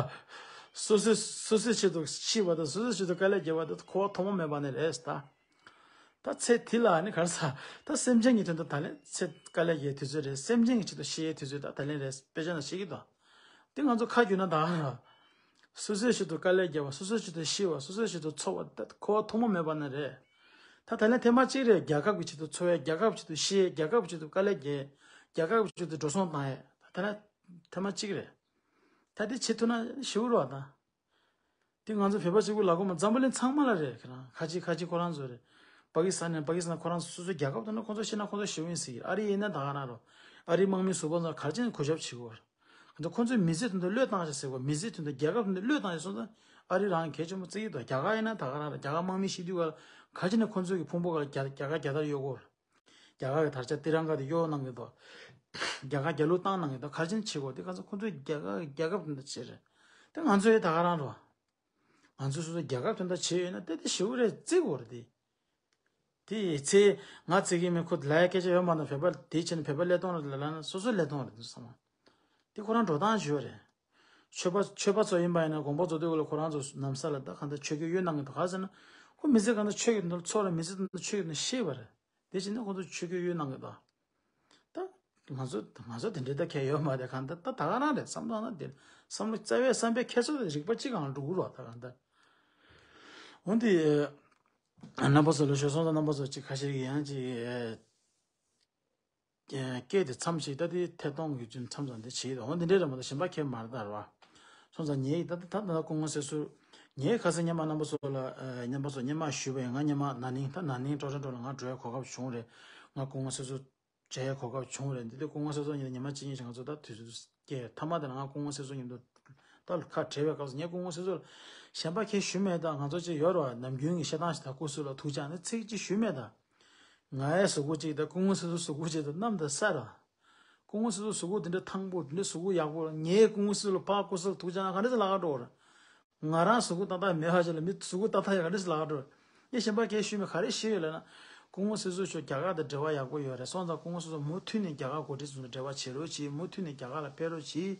སོ་སོས་སོ་སོའི་ཆེད་དུ་ཤི་བ་དང་སོ་སོའི་ཆེད་དུ་དཀའ་ལས་རྒྱབ་པ་དེ་འཁོར་བ་ཐོག་མ་མེད་པ་ནས་རེད་ད། ད་ཚེ་འདི་ལ་ནི་ག་རེ་ཟ། ད་སེམས་ཅན་གྱི་དོན་དུ་ད་ལན་ཚེ་དཀའ་ལས་རྒྱག་དུས་ཚོད་རེད། སེམས་ཅན་གྱི་ཆེད་དུ་ཤི་ཡའི་དུས་ཚོད་ད་ད་ལན་རེད། དཔེ་ཆ་ནང་བཤད་ཀྱི་འདུག་དེ་ང་ཚོ་ཁ་བསྒྱུར་ན་ད་ག་རེ། སོ་སོའི་ཆེད་དུ་དཀའ་ལས་རྒྱབ་པ། སོ་སོའི་ཆེད་དུ་ཤི་བ། སོ་སོའི་ཆེད་དུ་འཚོ་བ་ད་འཁོར་བ་ཐོག་མ་མེད་པ་ནས་རེད། ད་ད་ལན་ཐེངས་མ་གཅིག་རེད། རྒྱལ་ཁབ་ཀྱི་ཆེད་དུ་འཚོ་ཡས། རྒྱལ་ཁབ་ཆེད་དུ་ཤི་ཡས། རྒྱལ་ཁབ་ཆེད་དུ་དཀའ་ལས་རྒྱག་ཡས། རྒྱལ་ཁབ་ཆེད་དུ་འགྲོ་སོང་བཏང་ཡས། ད་ལན་ཐེངས་མ་གཅིག་རེད། ད་དེ་བྱེད་ཐུབ་ན་ཞེ་པོ་རེད་བ་ད། དེ་ང་ཚོ་བོད་པ་གཅིག་པུ་ལ་གོ་མ། འཛམ་བུ་གླིང་ཚང་མ་ལ་རེད། ཁྱེད་རང་ཁ་ཆེ་ཁ་ཆེ་ཁོ་རང་ཚོ་རེད། པ་ཀི་སི་ཐན་ནས། པ་ཀི་སི་ཐན་ཁོ་རང་ཚོ་སོ་སོའི་རྒྱལ་ཁབ་དང་ན་ཁོ་ཚོ་ཤི་ན་ཁོ་ཚོ་ཞེ་པོ་ཡིན་ཟེར་གྱི། ཨ་རི་ཡིན་ན་ད་ག་རང་རོ། ཨ་རིའི་དམག་མི་ཟུར་པ་ཚོ་ག་རེ་བྱས་ནས་གུས་ཞབས་བྱེད་དགོས་རེད། ང་ཚོ་ཁོ་ཚོའི་མི་ཚེ་དོན་དུ་བློས་བཏང་བྱ་ཟེར་དགོས། མི་ཚེ་དོན་དུ་རྒྱལ་ཁབ་དོན་དུ་བློས་བཏང་བྱ་སོང་ཙང་ཨ་རི་རང་གལ་ཆེན་པོ་བརྩི་གི་འདུག་རྒྱ་གར་ཡིན་ན་ད་ག་རང་རེད། རྒྱ་གར་དམག་མི་ཤི་དུས་ག་ལ་ག་ཅི་ནས་ཁོ་ཚོ་གི་ཕུང་པོ་ག་ལ་རྒྱ་རྒྱ་གར་རྒྱལ་དར་གཡོག་གོ། རྒྱ་གར་གི་དར་ཆ་ཏི་རང་ག་དེ་གཡོག་གནང་གི་འདུག་རྒྱ་གར་རྒྱལ་གླུ་བཏང་གནང་གི་འདུག་ག་ཅི་ནས་བྱེད་གོ། དེ་ག་ཚོ་ཁོ་ཚོའི་རྒྱ་གར་རྒྱལ་ཁབ་དོན་དུ་བྱེད་རེད། དེ་ང་ཚོའི་ད་ག་རང་རོ། ང་ཚོ་སོ་སོ་རྒྱལ་ཁབ་དོན་དག་བྱས་ཡོད་ན་དེ་དེ་ཞེ་པོ་རེད་བརྩི་དགོས་རེད་དེ། དེ་ཚེ་ང་བརྩི་གི་མིན། ཁོ་ལ་ཡ་སྐད་ཆ་ཡོད་མ་གཏོགས་བོད་པ་དེ་བྱས་ནས་བོད་པ་ཀླད་སྟོང་རེད་ལབ་ན་སོ་སོ་ཀླད་སྟོང་རེད་འདུག་བསམ། དེ་ཁོ་རང་འགྲོ་སྟངས་ཞིག་ཡོད་རེད། ཆོས་པ་ཆོས་པ་ཚོ་ཡིན་པ་ཡིན་ན་དགོངས་པ་རྫོགས་དུས་སྐབས་ལ་ཁོ་རང་ཚོ་ནམ་ས་ལ་ད་གང་ལྟར་ཆོས་ཀྱི་གཡོ་གནང་གི་འདུག་ག་ཟེར་ན་ཁོ་མི་ཚེ་གང་ལྟར་ཆོས་ཀྱི་དོན་དུ་འཚོ་རེད། མི་ཚེ་དོན་དུ་ཆོས་ཀྱི་དོན་དུ་ཤེས་པ་རེད། དེ་བྱས་ན་ཁོ་ཚོ་ཆོས་ཀྱི་གཡོ་གནང་གི་འདུག་ད་ང་ཚོ་ང་ཚོ་དེ་འདྲའི་ད་གལ་ཡོད་མ་རེད། གང་ལྟར་ད་ད་ག་རང་རེད་བསམ་བློ་ན་དེ་བསམ་བློ་རྩ་བའི་བསམ་པའི་ཁྱད་ཚོད་དེ་རིག་པ་གཅིག་གང་འགྲོ་གི་རོགས་ད་གང་ལྟར། འོན་ཏེ་རྣམ་པ་ཚོ་ལ་ཞོ་སོང་ད་རྣམ་པ་ཚོ་གཅིག་ཁ་ཤས་ཀྱི་ཡང་གཅིག་སྐད་དེ་མཚམས་ཤིག་ད་དེ་ཐད་གཏོང་གི་རྒྱུ་མཚམས་ཙམ་དེ་བྱེད་ཡོད། འོན་ཏེ་འདྲའི་རེད་མ་གཏོགས་གཞན་པ་ཁྱེད་མ་རེད་ད་རེད་བ། སོང་ཙང་ངས་ད་ད་ད་སྐུ་ངོ་སྲིད་ཟུར་ངས་ཁ་སང་སྔོན་མ་རྣམ་པ་ཚོ་ལ་སྔོན་མ་ཚོ་སྔོན་མ་ཞུས་པ་ཡིན། ང་སྔོན་མ་ན་ནིང་ད་ན་ནིང་ཀྲོ་རོན་ཀྲོ་ལ་ང་འགྲོ་ཡའི་གོ་སྐབས་བྱུང་རེད། ང་སྐུ་ངོ་སྲིད་ཟུར་མཇལ་ཡའི་གོ་སྐབས་བྱུང་རེད། འདི་དུས་སྐུ་ངོ་སྲིད་ཟུར་གཉིས་ལ་ཉི་མ་གཅིག་གཉིས་ཤིག་ང་ཚོ་ད་དུས་ཚོད་སྐྱེལ། མཐའ་མ་དེ་ལ་ང་སྐུ་ངོ་སྲིད་ཟུར་མཉམ་དུ་ ད་ཁ་བྲལ་བའི་སྐབས་སུ་ངས་སྐུ་ངོ་སྲིད་ཟུར་ལ་གཞན་པ་ཁས་ཞུ་མེད། ད་ང་ཚོ་ཅིག་ཡོད་རེད་བ། ནམ་རྒྱུན་གྱི་བཤད་སྟངས་ཤིག་ད་སྐུ་སྲིད་ལ་ཐུགས་ཅག་ནི་ཚིག་ཅིག་ཞུ་མེད། ད་ང་ཡའི་གཟུགས་པོ་གཅིག་དང་སྐུ་ངོ་སྲིད་ཟུར་གཟུགས་པོ་གཅིག་དང་གནམ་དང་ས་རེད། སྐུ་ངོ་སྲིད་ཟུར་གཟུགས་པོ་དེ་འདྲ་ཐང་པོ་དེ་འདྲ་གཟུགས་པོ་ཡག་པོ་ངའི་སྐུ་ངོ་སྲིད་ཟུར་ལ་ཕར་སྐུ་སྲིད་ལ་ཐུགས་ཅག་ན་ག་འདྲ་ཟེར་ལབ་ག་འགྲོ་རེད། ང་རང་གཟུགས་པོ་ཏག་ཏག་མེད་པ་ཞིག་ལ་མི་གཟུགས་པོ་ཏག་ཏག་ཡག་ག་འདྲ་ཟེར་ལབ་ག་འགྲོ་རེད། ངས་གཞན་པ་ཁས་ཞུས་མེད། ག་རེ་ཞུས་ཡོད་ལབ་ན། སྐུ་ངོ་སྲིད་ཟུར་མཆོག་རྒྱ་གར་དང་འབྲེལ་བ་ཡག་པོ་ཡོད་རེད། སོང་ཙང་སྐུ་ངོ་སྲིད་ཟུར་མུ་མཐུད་ནས་རྒྱ་གར་འགོ་ཁྲིད་ཚོ་དང་འབྲེལ་བ་བྱེད་རོགས་གྱིས། མུ་མཐུད་ནས་རྒྱ་གར་ལ་ཕེབས་རོགས་གྱིས།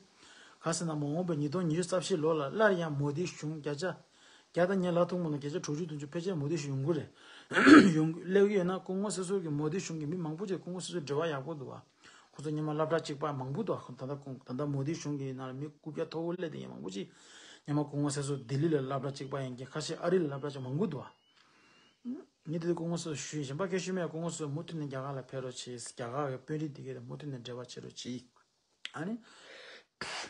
ག་ཟེར་ན་མ་འོངས་པའི་ཉིས་སྟོང་ཉི་ཤུ་རྩ་བཞི་ལོ་ལ་སླར་ཡང་མོ་དིའི་གཞུང་བརྒྱ་ཆ་བརྒྱ་དང་ཉེར་ལྔ་ཐུག་མ་གཏོགས་བརྒྱ་ཆ་དྲུག་ཅུ་བདུན་ཅུ་ཕལ་ཆེར་མོ་དིའི་གཞུང་ཡོང་གི་རེད། ཡོང་སླེབས་ཀྱི་ཡོད་ན་སྐུ་ངོ་སྲིད་ཟུར་གྱི་མོ་དིའི་གཞུང་གི་མི་མང་པོ་ཅིག་སྐུ་ངོ་སྲིད་ཟུར་འབྲེལ་བ་ཡག་པོ་འདུག་བ། ཁོ་ཚོ་སྔོན་མ་སློབ་གྲྭ་གཅིག་པ་མང་པོ་འདུག་བ། ད་ལྟ་ཁོང་ད་ལྟ་མོ་དིའི་གཞུང་གི་ནང་ལ་མི་རྐུབ་བཀྱག་མཐོ་པོ་སླེབས་བསྡད་མཁན་མང་པོ་ཅིག་སྔོན་མ་སྐུ་ངོ་སྲིད་ཟུར་ལྡི་ལི་ལ་སློབ་གྲྭ་གཅིག་པ་ཡིན་མཁན། ཁ་ཤས་ཨ་རི་ལ་སློབ་གྲྭ་ཅིག་མང་པོ་འདུག་བ། ངས་དེ་དུས་སྐུ་ངོ་སྲིད་ཟུར་ཞུས། གཞན་པ་སྐད་ཞུས་མེད། སྐུ་ངོ་སྲིད་ཟུར་མུ་མཐུད་ནས་རྒྱ་གར་ལ་ཕེབས་རོགས་བྱེད། རྒྱ་གར་གྱི་དཔོན་རིགས་དེ་གས་དང་མུ་མཐུད་ནས་འབྲེལ་བ་བྱེད་རོགས་གྱིས། ཨ་ནི།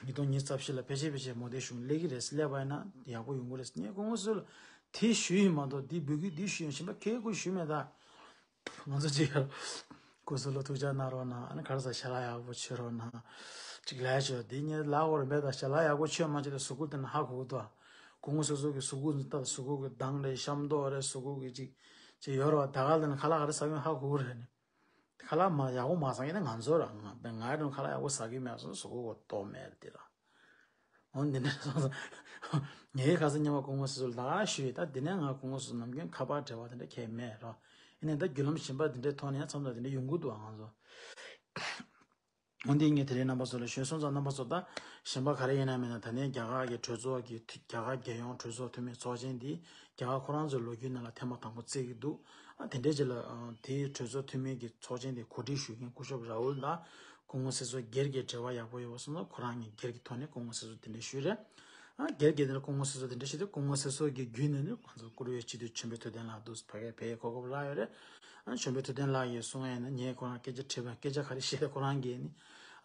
ཉིས་སྟོང་ཉི་ཤུ་རྩ་བཞི་ལ་ཕལ་ཆེར་ཕལ་ཆེར་མོ་དིའི་གཞུང་སླེབས་ཀྱི་རེད། སླེབས་པ་ཡིན་ན་ཡག་པོ་ཡོང་གི་རེད། ངས་སྐུ་ངོ་སྲིད་ཟུར་ལ་དེ་ཞུས་ཡིན་མ་གཏོགས་འདི་འབོད་སྐུལ་འདི་ཞུས་ཡིན། གཞན་པ་གས་སྐུ་ཞུས་མེད་ད། ང་ཚོ་ཅིག་ཡར་སྐུ་གཟུགས་ལ་ཐུགས་ཅག་གནང་རོགས་གནང་། ཨ་ནི་ག་རེ་ཟ་ཞལ་ལག་ཡག་པོ་མཆོད་རོགས་གནང་། ཅིག་ལས་ཆོག་འདི་ངས་ལབ་དགོས་རེད་མེད་ད། ཞལ་ལག་ཡག་པོ་མཆོད་མ་མཆོད་དེ་གཟུགས་པོ་དེ་ན་ཧ་གོ་གི་འདུག་སྐུ་ངོ་སྲིད་ཟུར་གྱི་གཟུགས་པོ་ད་གཟུགས་པོ་གི་མདངས་རེད། ཤམ་ཐབས་རེད། གཟུགས་པོ་གི་ཅིག་ཅིག་ཡོད་རེད་བ། ད་ག་ལ་ནི་ཁ་ལག་ག་རེ་ཟ་གི་ཡོད་ཧ་གོ་གི་རེད་ནི། ཁ་ལག་མ་ཡག་པོ་མ་ཟ་མཁན་ནི་ང་ཚོ་ར། ང་ང་རང་ཁ་ལག་ཡག་པོ་ཟ་གི་མེད་སོང་། གཟུགས་པོ་གོ་ཏོ་མེད་དེ་ར། འོ་འདི་འདྲ་སོང་ཙང་། ངའི་ཁ་སང་སྔོན་མ་སྐུ་ངོ་སྲིད་ཟུར་ལ་ད་ག་ཞུས་ཡོད། ད་འདི་ནས་ང་སྐུ་ངོ་སྲིད་ཟུར་ནམ་རྒྱུན་ཁ་པར་འབྲེལ་བ་དེ་འདྲ་གང་ཡང་མེད་རོ། ཡིན་ནའི་ད་བརྒྱུད་ལམ་གཞན་པ་འདི་འདྲའི་ཐོག་ནས་ཡང་མཚམས་མཚམས་འདི་འདྲ་ཡོང་གི་འདུག་ང་ཚོ། འོ་འདི་ངས་དེ་རིང་རྣམ་པ་ཚོ་ལ་ཞུས་སོང་ཙང་། རྣམ་པ་ཚོ་ད་གཞན་པ་ག་རེ་ཡིན་ན་མིན་ན། ད་ནས་རྒྱ་གར་གྱི་གྲོས་ཚོགས་ཀྱི་རྒྱ་གར་རྒྱལ་ཡོངས་གྲོས་ཚོགས་འཐུས་མི་ཚོགས་ཆེན་འདི་རྒྱ་གར་ཁོ་རང་ཚོའི་ལོ་རྒྱུས་ནང་ལ་ཐེངས་མ་དང་པོ་རྩིས་ཀྱི་འདུག་ཨ་དེ་འདྲའི་རྗེས་ལ་ཨ་དེའི་གྲོས་ཚོགས་འཐུས་མི་གི་ཚོགས་ཆེན་དེ་གོ་སྒྲིག་ཞུ་མཁན་སྐུ་ཞབས་ར་ཨུལ་དང་སྐུ་ངོ་སྲིད་ཟུར་སྒེར་གྱི་འབྲེལ་བ་ཡག་པོ་ཡོད་པ་སོང་ཙང་། ཁོ་རང་གཉིས་སྒེར་གྱི་ཐོག་ནས་སྐུ་ངོ་སྲིད་ཟུར་དེ་འདྲ་ཞུས་རེད། ཨ་སྒེར་གྱི་དེ་ལ་སྐུ་ངོ་སྲིད་ཟུར་དེ་འདྲ་ཞུས་ཏེ། སྐུ་ངོ་སྲིད་ཟུར་གྱི་བརྒྱུད་ནས་ནི་ང་ཚོ་བཀུར་འོས་སྤྱི་འཐུས་ཆོས་འཕེལ་ཐུབ་བསྟན་ལགས་འདུག་ཕ་གིར་ཕེབས་གོ་སྐབས་རག་ཡོད་རེད། ཨ་ཆོས་འཕེལ་ཐུབ་བསྟན་ལགས་ཀྱིས་གསུང་ཡ་ཡིན་ན། ངས་ཁོ་རང་སྐད་ཆ་དྲིས་པ། སྐད་ཆ་ག་རེ་བཤད་དེ། ཁོ་རང་གིས་ནི་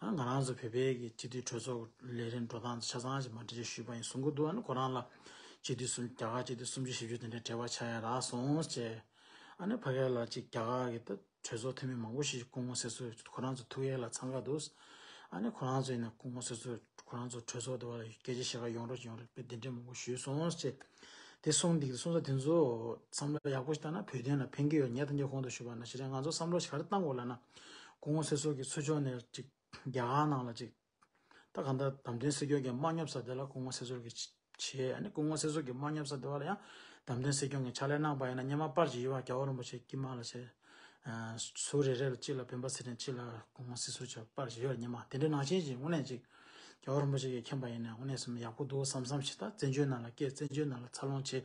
ཨ་ང་རང་ཚོ་བོད་པའི་གི་སྤྱི་འཐུས་གྲོས་ཚོགས་ལས་རིམ་འགྲོ་སྟངས་ཆ་ཚང་ཞིག་མ་འགྲིག་ཅེས་ཞུས་པ་ཡིན་གསུང་གི་འདུག་ཨ་ནི་ཁོ་རང་ལ་སྤྱི་འཐུས་སུམ་རྒྱ་གར་སྤྱི་འཐུས་སུམ་ཅུ་བཞི་བཅུ་དེ་འདྲའི་འབྲེལ་བ་ཆགས་ཡ་རག་སོང་ཅེས། ཨ་ནི་ཕ་གི་ལ་ཅིག་རྒྱ་གར་གི་ད་གྲོས་ཚོགས་འཐུས་མི་མང་པོ་ཞིག་སྐུ་ངོ་སྲིད་ཟུར་ཁོ་རང་ཚོ་ཐུག་ཡས་ལ་འཚང་ཁ་འདུག་ཨ་ནི་ཁོ་རང་ཚོ་ཡིན་ན་སྐུ་ངོ་སྲིད་ཟུར་ཁོ་རང་ཚོ་གྲོས་ཚོགས་དེ་བ་ལ་སྐད་ཆ་བཤད་ག་ཡོང་རོགས་ཡོང་རོགས་དཔེ་གདན་འདྲེན་མང་པོ་ཞུས་སོང་ཅེས། དེ་གསུངས་འདུག་སོང་ཙང་དེ་ཚོ་བསམ་བློ་ཡག་པོ་ཞིག་བཏང་ན་བོད་དོན་ལ་ཕན་གྱི་ཡོད། ངས་ད་ལྟ་གོང་དུ་ཞུས་པ་ནང་བཞིན་རེད། ང་ཚོ་བསམ་བློ་ཞིག་ག་རེ་བཏང་དགོས་ལབ་ན། སྐུ་ངོ་སྲིད་ཟུར་གྱི་ཚུར་ཕྱོགས་ནས་ཅིག་རྒྱ་གར་ནང་ལ་ཅིག་ད་གང་ལྟར་བདམས་ཐོན་སྲིད་སྐྱོང་གི་མ་སྙོབ་ས་དེ་ལ་སྐུ་ངོ་སྲིད་ཟུར་གྱིས་བྱས། ཨ་ནི་སྐུ་ངོ་སྲིད་ཟུར་གྱི་མ་སྙོབ་ས་དེ་བ་ལ་ཡང་བདམས་ཐོན་སྲིད་སྐྱོང་གི་ཕྱག་ལས་གནང་པ་ཡིན་ན་སྔོན་མ་པར་ཅིག་ཡོད་པ། རྒྱལ་བ་རིན་པོ་ཆེ་དཀྱིལ་མ་ལ་བྱས། ཨ་ཟུར་རེ་རེ་ལ་གཅིག་ལ་སྤེན་པ་ཚེ་རིང་། གཅིག་ལ་སྐུ་ངོ་སྲིད་ཟུར་བྱས་པར་ཅིག་ཡོད་རེད། སྔོན་མ་དེ་འདྲ་ནང་བཞིན་ཅིག་དངོས་གནས་ཅིག་རྒྱལ་བ་རིན་པོ་ཆེ་གིས་མཁྱེན་པ་ཡིན་ན་དངོས་གནས་སེམས་ཡག་པོ་འདུག་བསམ་བསམ་ཞིག་ད་བཙན་བྱོལ་ནང་ལ་སྐྱེས། བཙན་བྱོལ་ནང་ལ་འཚར་ལོངས་བྱས།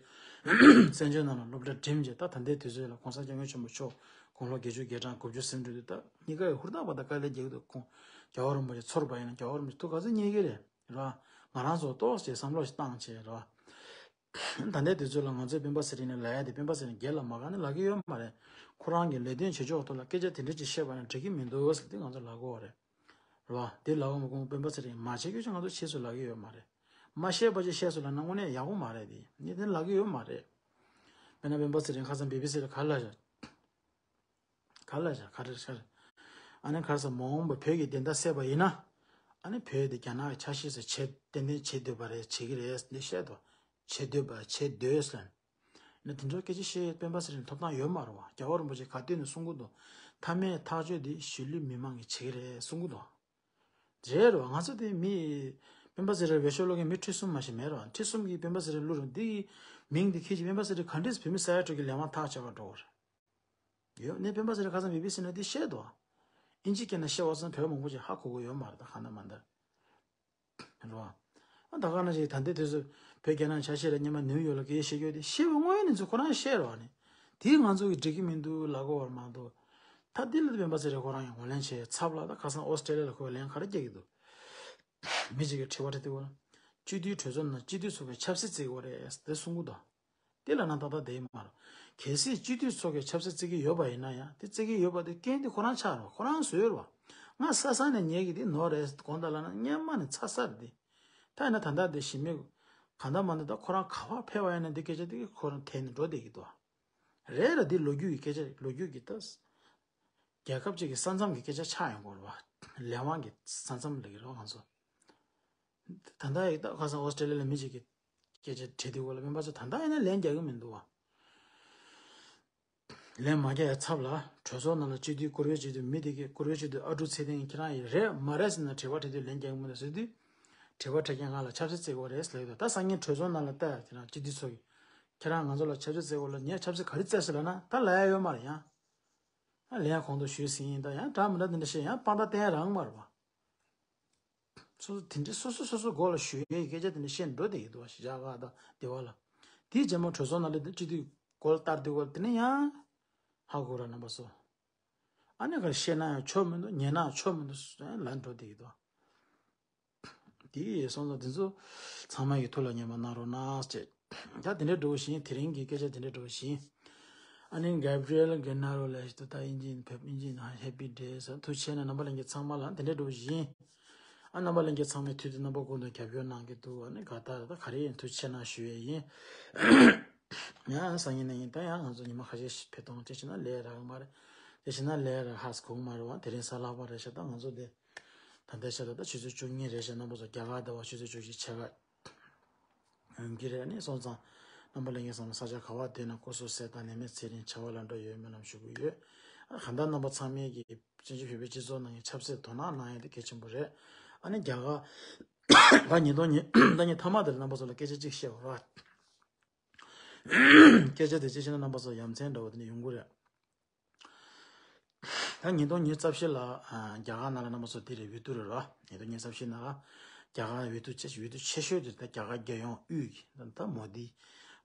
བཙན་བྱོལ་ནང་ལ་སློབ་གྲྭ་འགྲིམས་བྱས། ད་ད་ལྟའི་དུས་ཚོད་ལ་༸གོང་ས་༸སྐྱབས་མགོན་ཆེན་པོ་མཆོག་དགུང་ལོ་བརྒྱད་ཅུ་གྱ་གྲངས་དགུ་བཅུ་ཟིན་འགྲོ་དུས། ད་གཉིས་ཀ་ཡི་ཧུར་ཐག་པ་དང་དཀའ་ལས་རྒྱག་གི་འདུག་ཁོང་རྒྱལ་བ་རིན་པོ་ཆེ་ཚོར་བ་ཡིན་ན་རྒྱལ་བ་རིན་པོ་ཆེ་ཐུགས་ག་ཚོད་མཉེས་ཀྱི་རེད། རེད་བ། ང་རང་ཚོ་ཏོག་ཙམ་བསམ་བློ་ཞིག་བཏང་བྱས། རེད་བ། ད་ལྟའི་དུས་ཚོད་ལ་ང་ཚོས་སྤེན་པ་ཚེ་རིང་ནས་ལབ་ཡ་དེ་སྤེན་པ་ཚེ་རིང་སྒེར་ལ་མ་དགའ་ནས་ལབ་ཀྱི་ཡོད་མ་རེད། ཁོ་རང་གི་ལས་དོན་བྱེད་ཕྱོགས་ཐོག་ལ་སྐད་ཆ་དེ་འདྲ་ཅིག་བཤད་པ་ཡིན་ན་འགྲིག་གི་མི་འདུག་ཟེར་དེ་ང་ཚོ་ལབ་དགོས་པ་རེད། རེད་བ། དེ་ལབ་པ་མ་གོང་སྤེན་པ་ཚེ་རིང་མ་བྱེད་རྒྱུ་ཅིག་ང་ཚོ་བྱེད་ཟེར་ལབ་ཀྱི་ཡོད་མ་རེད། མ་བཤད་པ་ཅིག་བཤད་སོང་ལབ་ན་དངོས་གནས་ཡག་པོ་མ་རེད་དེ། ངས་དེ་ལབ་ཀྱི་ཡོད་མ་རེད། དཔེར་ན་སྤེན་པ་ཚེ་རིང་ཁ་སང་བི་བི་སི་ལ་ག་རེ་ལབ་བཞག་ག་རེ་ལབ་བཞག་ག་རེ་ཤར། ཨ་ནི་ག་རེ་ཟེར། མ་འོངས་པ་བོད་ཀྱི་བདེན་མཐའ་གསལ་བ་ཡིན་ན། ཨ་ནི་བོད་དེ་རྒྱ་ནག་གི་ཆ་ཤས་སུ་བྱེད་ཏན་ཏན་བྱེད་འདོད་པ་རེད། བྱེད་ཀྱི་རེད་འདི་བཤད་དོ། བྱེད་འདོད་པ་བྱེད་འདོད་ཟེར། ནི་དེ་འདྲ་སྐད་ཆ་བཤད་སྤེན་པ་ཚེ་རིང་ཐོབ་ཐང་ཡོད་མ་རེད་བ། རྒྱལ་བ་རིན་པོ་ཆེ་ག་དུས་ནས་གསུང་གི་འདུག་མཐའ་མའི་ཐག་གཅོད་དེ་གཞིས་ལུས་མི་མང་གིས་བྱེད་ཀྱི་རེད་གསུང་གི་འདུག་རེད་རོ། ང་ཚོ་དེ་མི་སྤེན་པ་ཚེ་རིང་འོས་ཤོག་བླུག་མཁན་མི་ཁྲི་གསུམ་མ་ཞིག་མེད་རོ། ཁྲི་གསུམ་གྱིས་སྤེན་པ་ཚེ་རིང་བླུག་རོ། འདི་གི་མིང་འདི་ཁྱེད་ཀྱིས་སྤེན་པ་ཚེ་རིང་ག་འདྲས་བོད་མི་ས་ཡ་དྲུག་གི་ལས་དབང་ཐག་བཅད་པ་འགྲོ་བ་རེད། ཡོད་ནས་སྤེན་པ་ཚེ་རིང་ཁ་སང་བི་བི་སི་ནང་འདི་བཤད་དོ། ཨིན་ཇི་སྐད་ནང་བཤད་པ་སོང་བོད་མང་པོ་ཞིག་ཧ་གོ་གི་ཡོད་མ་རེད། ད་གང་ལྟར་མ་ལྟར། རེད་བ། ཨ་ད་ག་ནང་བཞིན་ད་ལྟའི་དུས་སུ་བོད་རྒྱ་ནག་ཆ་ཤས་ལ་སྔོན་མ་ནིའུ་ཡོག་ལ་སྐད་ཆ་བཤད་རྒྱུ་དེ་བཤད་པའི་དངོས་ཡོད་གནས་ཚུལ་ཁོ་རང་བཤད་རོགས་ཨ་ནི། དེ་ང་ཚོ་གི་འགྲིག་གི་མི་འདུག་ལབ་དགོས་པ་མ་གཏོགས། ད་འདི་ལ་སྤེན་པ་ཚེ་རིང་ཁོ་རང་ཡང་ངོས་ལེན་བྱས་ཚབ་ལ། ད་ཁ་སང་ཨོ་སི་ཀྲེ་ལི་ཡ་ལ་ཁོས་ལན་ག་རེ་རྒྱག་གི་འདུག་མི་གཅིག་གིས་དྲི་བ་དྲིས་དུས་ཁོ་རང་སྤྱི་འཐུས་གྲོས་ཚོགས་ནང་སྤྱི་འཐུས་ཚོ་གི་ཆབ་སྲིད་བརྩི་གི་ཡོད་རེད་དེ་གསུང་གི་འདུག་དེ་ལ་ན་ཏག་ཏག་དེ་ཡིན་མ་རེད། གལ་སྲིད་སྤྱི་འཐུས་ཚོ་གིས་ཆབ་སྲིད་བརྩི་གི་ཡོད་པ་ཡིན་ན་ཡང་དེ་བརྩི་གི་ཡོད་པ་དེ་རྐྱེན་དེ་ཁོ་རང་ཆགས་རེད་བ། ཁོ་རང་བཟོས་རེད་བ། ང་ས་ས་ནས་ཉལ་གི་དེ་ནོར་རེད། དགོངས་དག་ལབ་ན་སྔོན་མ་ནས་ཚར་ས་རེད་དེ། ད་ཡིན་ན་ད་ལྟ་དེ་གཞི་མེད། གང་ལྟར་མ་ལྟར་ད་ཁོ་རང་ག་པར་ཕེབས་པ་ཡིན་ན་དེ་སྐད་ཆ་དེ་ཁོ་རང་དེད་ནས་འགྲོ་བསྡད་ཀྱི་འདུག་རེད་ར། དེ་ལོ་རྒྱུས་ཀྱི་སྐད་ཆ་རེད། ལོ་རྒྱུས་ཀྱི་ད་རྒྱལ་ཁབ་ཅིག་གི་ས་མཚམས་ཀྱི་སྐད་ཆ་ཆགས་ཡོང་གི་རེད་བ། ལས་དབང་གི་ས་མཚམས་ལབ་ཀྱི་རེད་བ་ང་ཚོ། ད་ལྟ་ཡིག་ད་ཁ་སང་ཨོ་སི་ཀྲེ་ལི་ཡ་ལ་མི་གཅིག་གིས་སྐད་ཆ་དྲིས་དུས་སྐོར་ལ་སྨན་པ་ཚོ་ད་ལྟ་ཡིན་ན་ལན་རྒྱག་གི་མི་འདུག་བ། ལན་མ་རྒྱག་ཡ་ཚབ་ལ་གྲོས་ཚོགས་ནང་ལ་སྤྱི་འཐུས་བཀུར་འོས་སྤྱི་འཐུས་མི་དེ་གིས་བཀུར་འོས་སྤྱི་འཐུས་ཨ་ཀྲུག་ཚེ་བརྟན་ཁྱེད་རང་ཡིན་རེད་མ་རེད་ཟེར་ན་དྲི་བ་དྲིས་དུས་ལན་རྒྱག་གི་མི་འདུག་ཟེར་དུས། དྲི་བ་དྲི་མཁན་ང་ལ་ཆབ་སྲིད་བརྩི་དགོས་རེད་ཟེར་ལབ་ཡོད། ད་སང་ཉིན་གྲོས་ཚོགས་ནང་ལ་ལྟ་ཡ་ཁྱེད་རང་སྤྱི་འཐུས་ཚོ་གིས་ཁྱེད་རང་ང་ཚོ་ལ་ཆབ་སྲིད་བརྩི་དགོས་ལ་ངས་ཆབ་སྲིད་ག་རེ་བརྩི་ཟེར་ལབ་ན་ད་ལབ་ཡ་ཡོད་མ་རེད་ཡང་། ཨ་ལན་གོང་དུ་ཞུས་ཟིན་ཡིན་ད་ཡང་འདྲ་མི་འདྲ་དེ་འདྲ་བཤད་ཡང་དཔང་རྟགས་བསྟན་རང་མ་རེད་བ། སོ་སོ་དེ་འདྲའི་སོ་སོ་སོ་སོ་མགོ་ལ་ཞུ་ཡའི་སྐད་ཆ་དེ་འདྲ་བཤད་འགྲོ་བསྡད་ཀྱི་འདུག་བ་ཞི་ཅག་ག་དང་སྡེ་བ་ལ། དེའི་རྗེས་མ་གྲོས་ཚོགས་ནང་ལ་དེ་སྤྱི་འཐུས་མགོ་ལ་བསྟར་དུས་སྐོར་དེ་ནས་ཡང་ཧ་གོ་ར་རྣམ་པ་ཚོ། ཨ་ནི་ག་བཤད་ན་ཡང་ཆོ་མི་འདུག་ཉན་ན་ཡང་ཆོ་མི་འདུག་ལབ་འགྲོ་བསྡད་ཀྱི་འདུག་དེ་ཡི་སོང་ཙང་དེ་ཚོ་ཚང་མ་གི་ཐུགས་ལ་ཉན་པ་གནང་རོགས་གནང་ཟེར། ད་དེ་འདྲའི་འགྲོ་བཞིན་དེ་རིང་གི་སྐད་ཆ་དེ་འདྲའི་འགྲོ་བཞིན། ཨ་ནི་Gabriel Gennaro ལ་ཞིག་ཏུ་ད་ཨིན་ཇི་ཕེབས་ཨིན་ཇི་ན་Happy Day ཟེར་ཐུགས་ཆེ་ན་རྣམ་པ་ལྷན་རྒྱས་ཚང་མ་ལ་དེ་འདྲའི་འགྲོ་བཞིན། ཨ་རྣམ་པ་ལྷན་རྒྱས་ཚང་མའི་དུས་དེ་རྣམ་པ་ཀུན་ཏུ་རྒྱབ་སྐྱོར་གནང་གི་འདུག་ཨ་ནི་ག་ད་ད་ག་རེ་ཡིན་ཐུགས་ཆེ་ན་ཞུ་ཡས་ཡིན། ཡང་སང་ཉིན་ནས་ཡིན་ད་ཡང་ང་ཚོ་ཉི་མ་ཁ་ཤས་ཤིག་ཕེབས་གཏོང་དེ་བྱས་ན་ལས་རག་མ་རེད། དེ་བྱས་ན་ལས་རག་ཧ་སི་གོང་མ་རེད་བ་དེ་རིང་གཟའ་ལྷག་པ་རེད་ཤག་ད་ང་ཚོ་དེ། ད་ལྟའི་ཆ་ལ་ད་ཆུ་ཚོད་བཅུ་གཉིས་རེད་ཤག་རྣམ་པ་ཚོ་རྒྱ་གར་ཟླ་བ་ཆུ་ཚོད་བཅུ་གཅིག་ཕྱེད་ཀ་ཡོང་གི་རེད། ཨ་ནི་སོང་ཙང་རྣམ་པ་ལྷན་རྒྱས་ཚང་མ་ས་ཆ་ག་བ་བསྡད་ན་སྐུ་གཟུགས་གསལ་ཐང་ནད་མེད་ཚེ་རིང་བྱ་བ་ལམ་འགྲོ་ཡོང་སྨོན་ལམ་ཞུ་གི་ཡོད། ཨ་གང་ལྟར་རྣམ་པ་ཚང་མས་ཀྱི་བཙན་བྱོལ་བོད་པའི་སྤྱི་ཚོགས་ནང་གི་ཆབ་སྲིད་དོ་སྣང་གནང་ཡ་དེ་གལ་ཆེན་པོ་རེད། ཨ་ནི་རྒྱ་གར་ད་ཉིས་སྟོང་ཉི་ད་ཉིན་མཐའ་མ་དེར་རྣམ་པ་ཚོ་ལ་སྐད་ཆ་གཅིག་བཤད་པ་ར། སྐད་ཆ་དེ་གཅིག་བཤད་ན་རྣམ་པ་ཚོ་ཡ་མཚན་འདྲ་བོ་དེ་འདྲ་ཡོང་གི་རེད། ད་ཉིས་སྟོང་ཉི་ཤུ་རྩ་བཞི་ལ་ཨ་རྒྱ་གར་ནང་ལ་རྣམ་པ་ཚོ་དེ་རེད་འོས་བསྡུ་རེད་རོ། ཉིས་སྟོང་ཉི་ཤུ་རྩ་བཞི་ནང་ལ་རྒྱ་གར་འོས་བསྡུ་ཆེ་འོས་བསྡུ་ཆེ་ཤོས་དེ་ད་རྒྱ་གར་རྒྱལ་ཡོངས་དབུས་ཀྱི་ད་མོ་དི་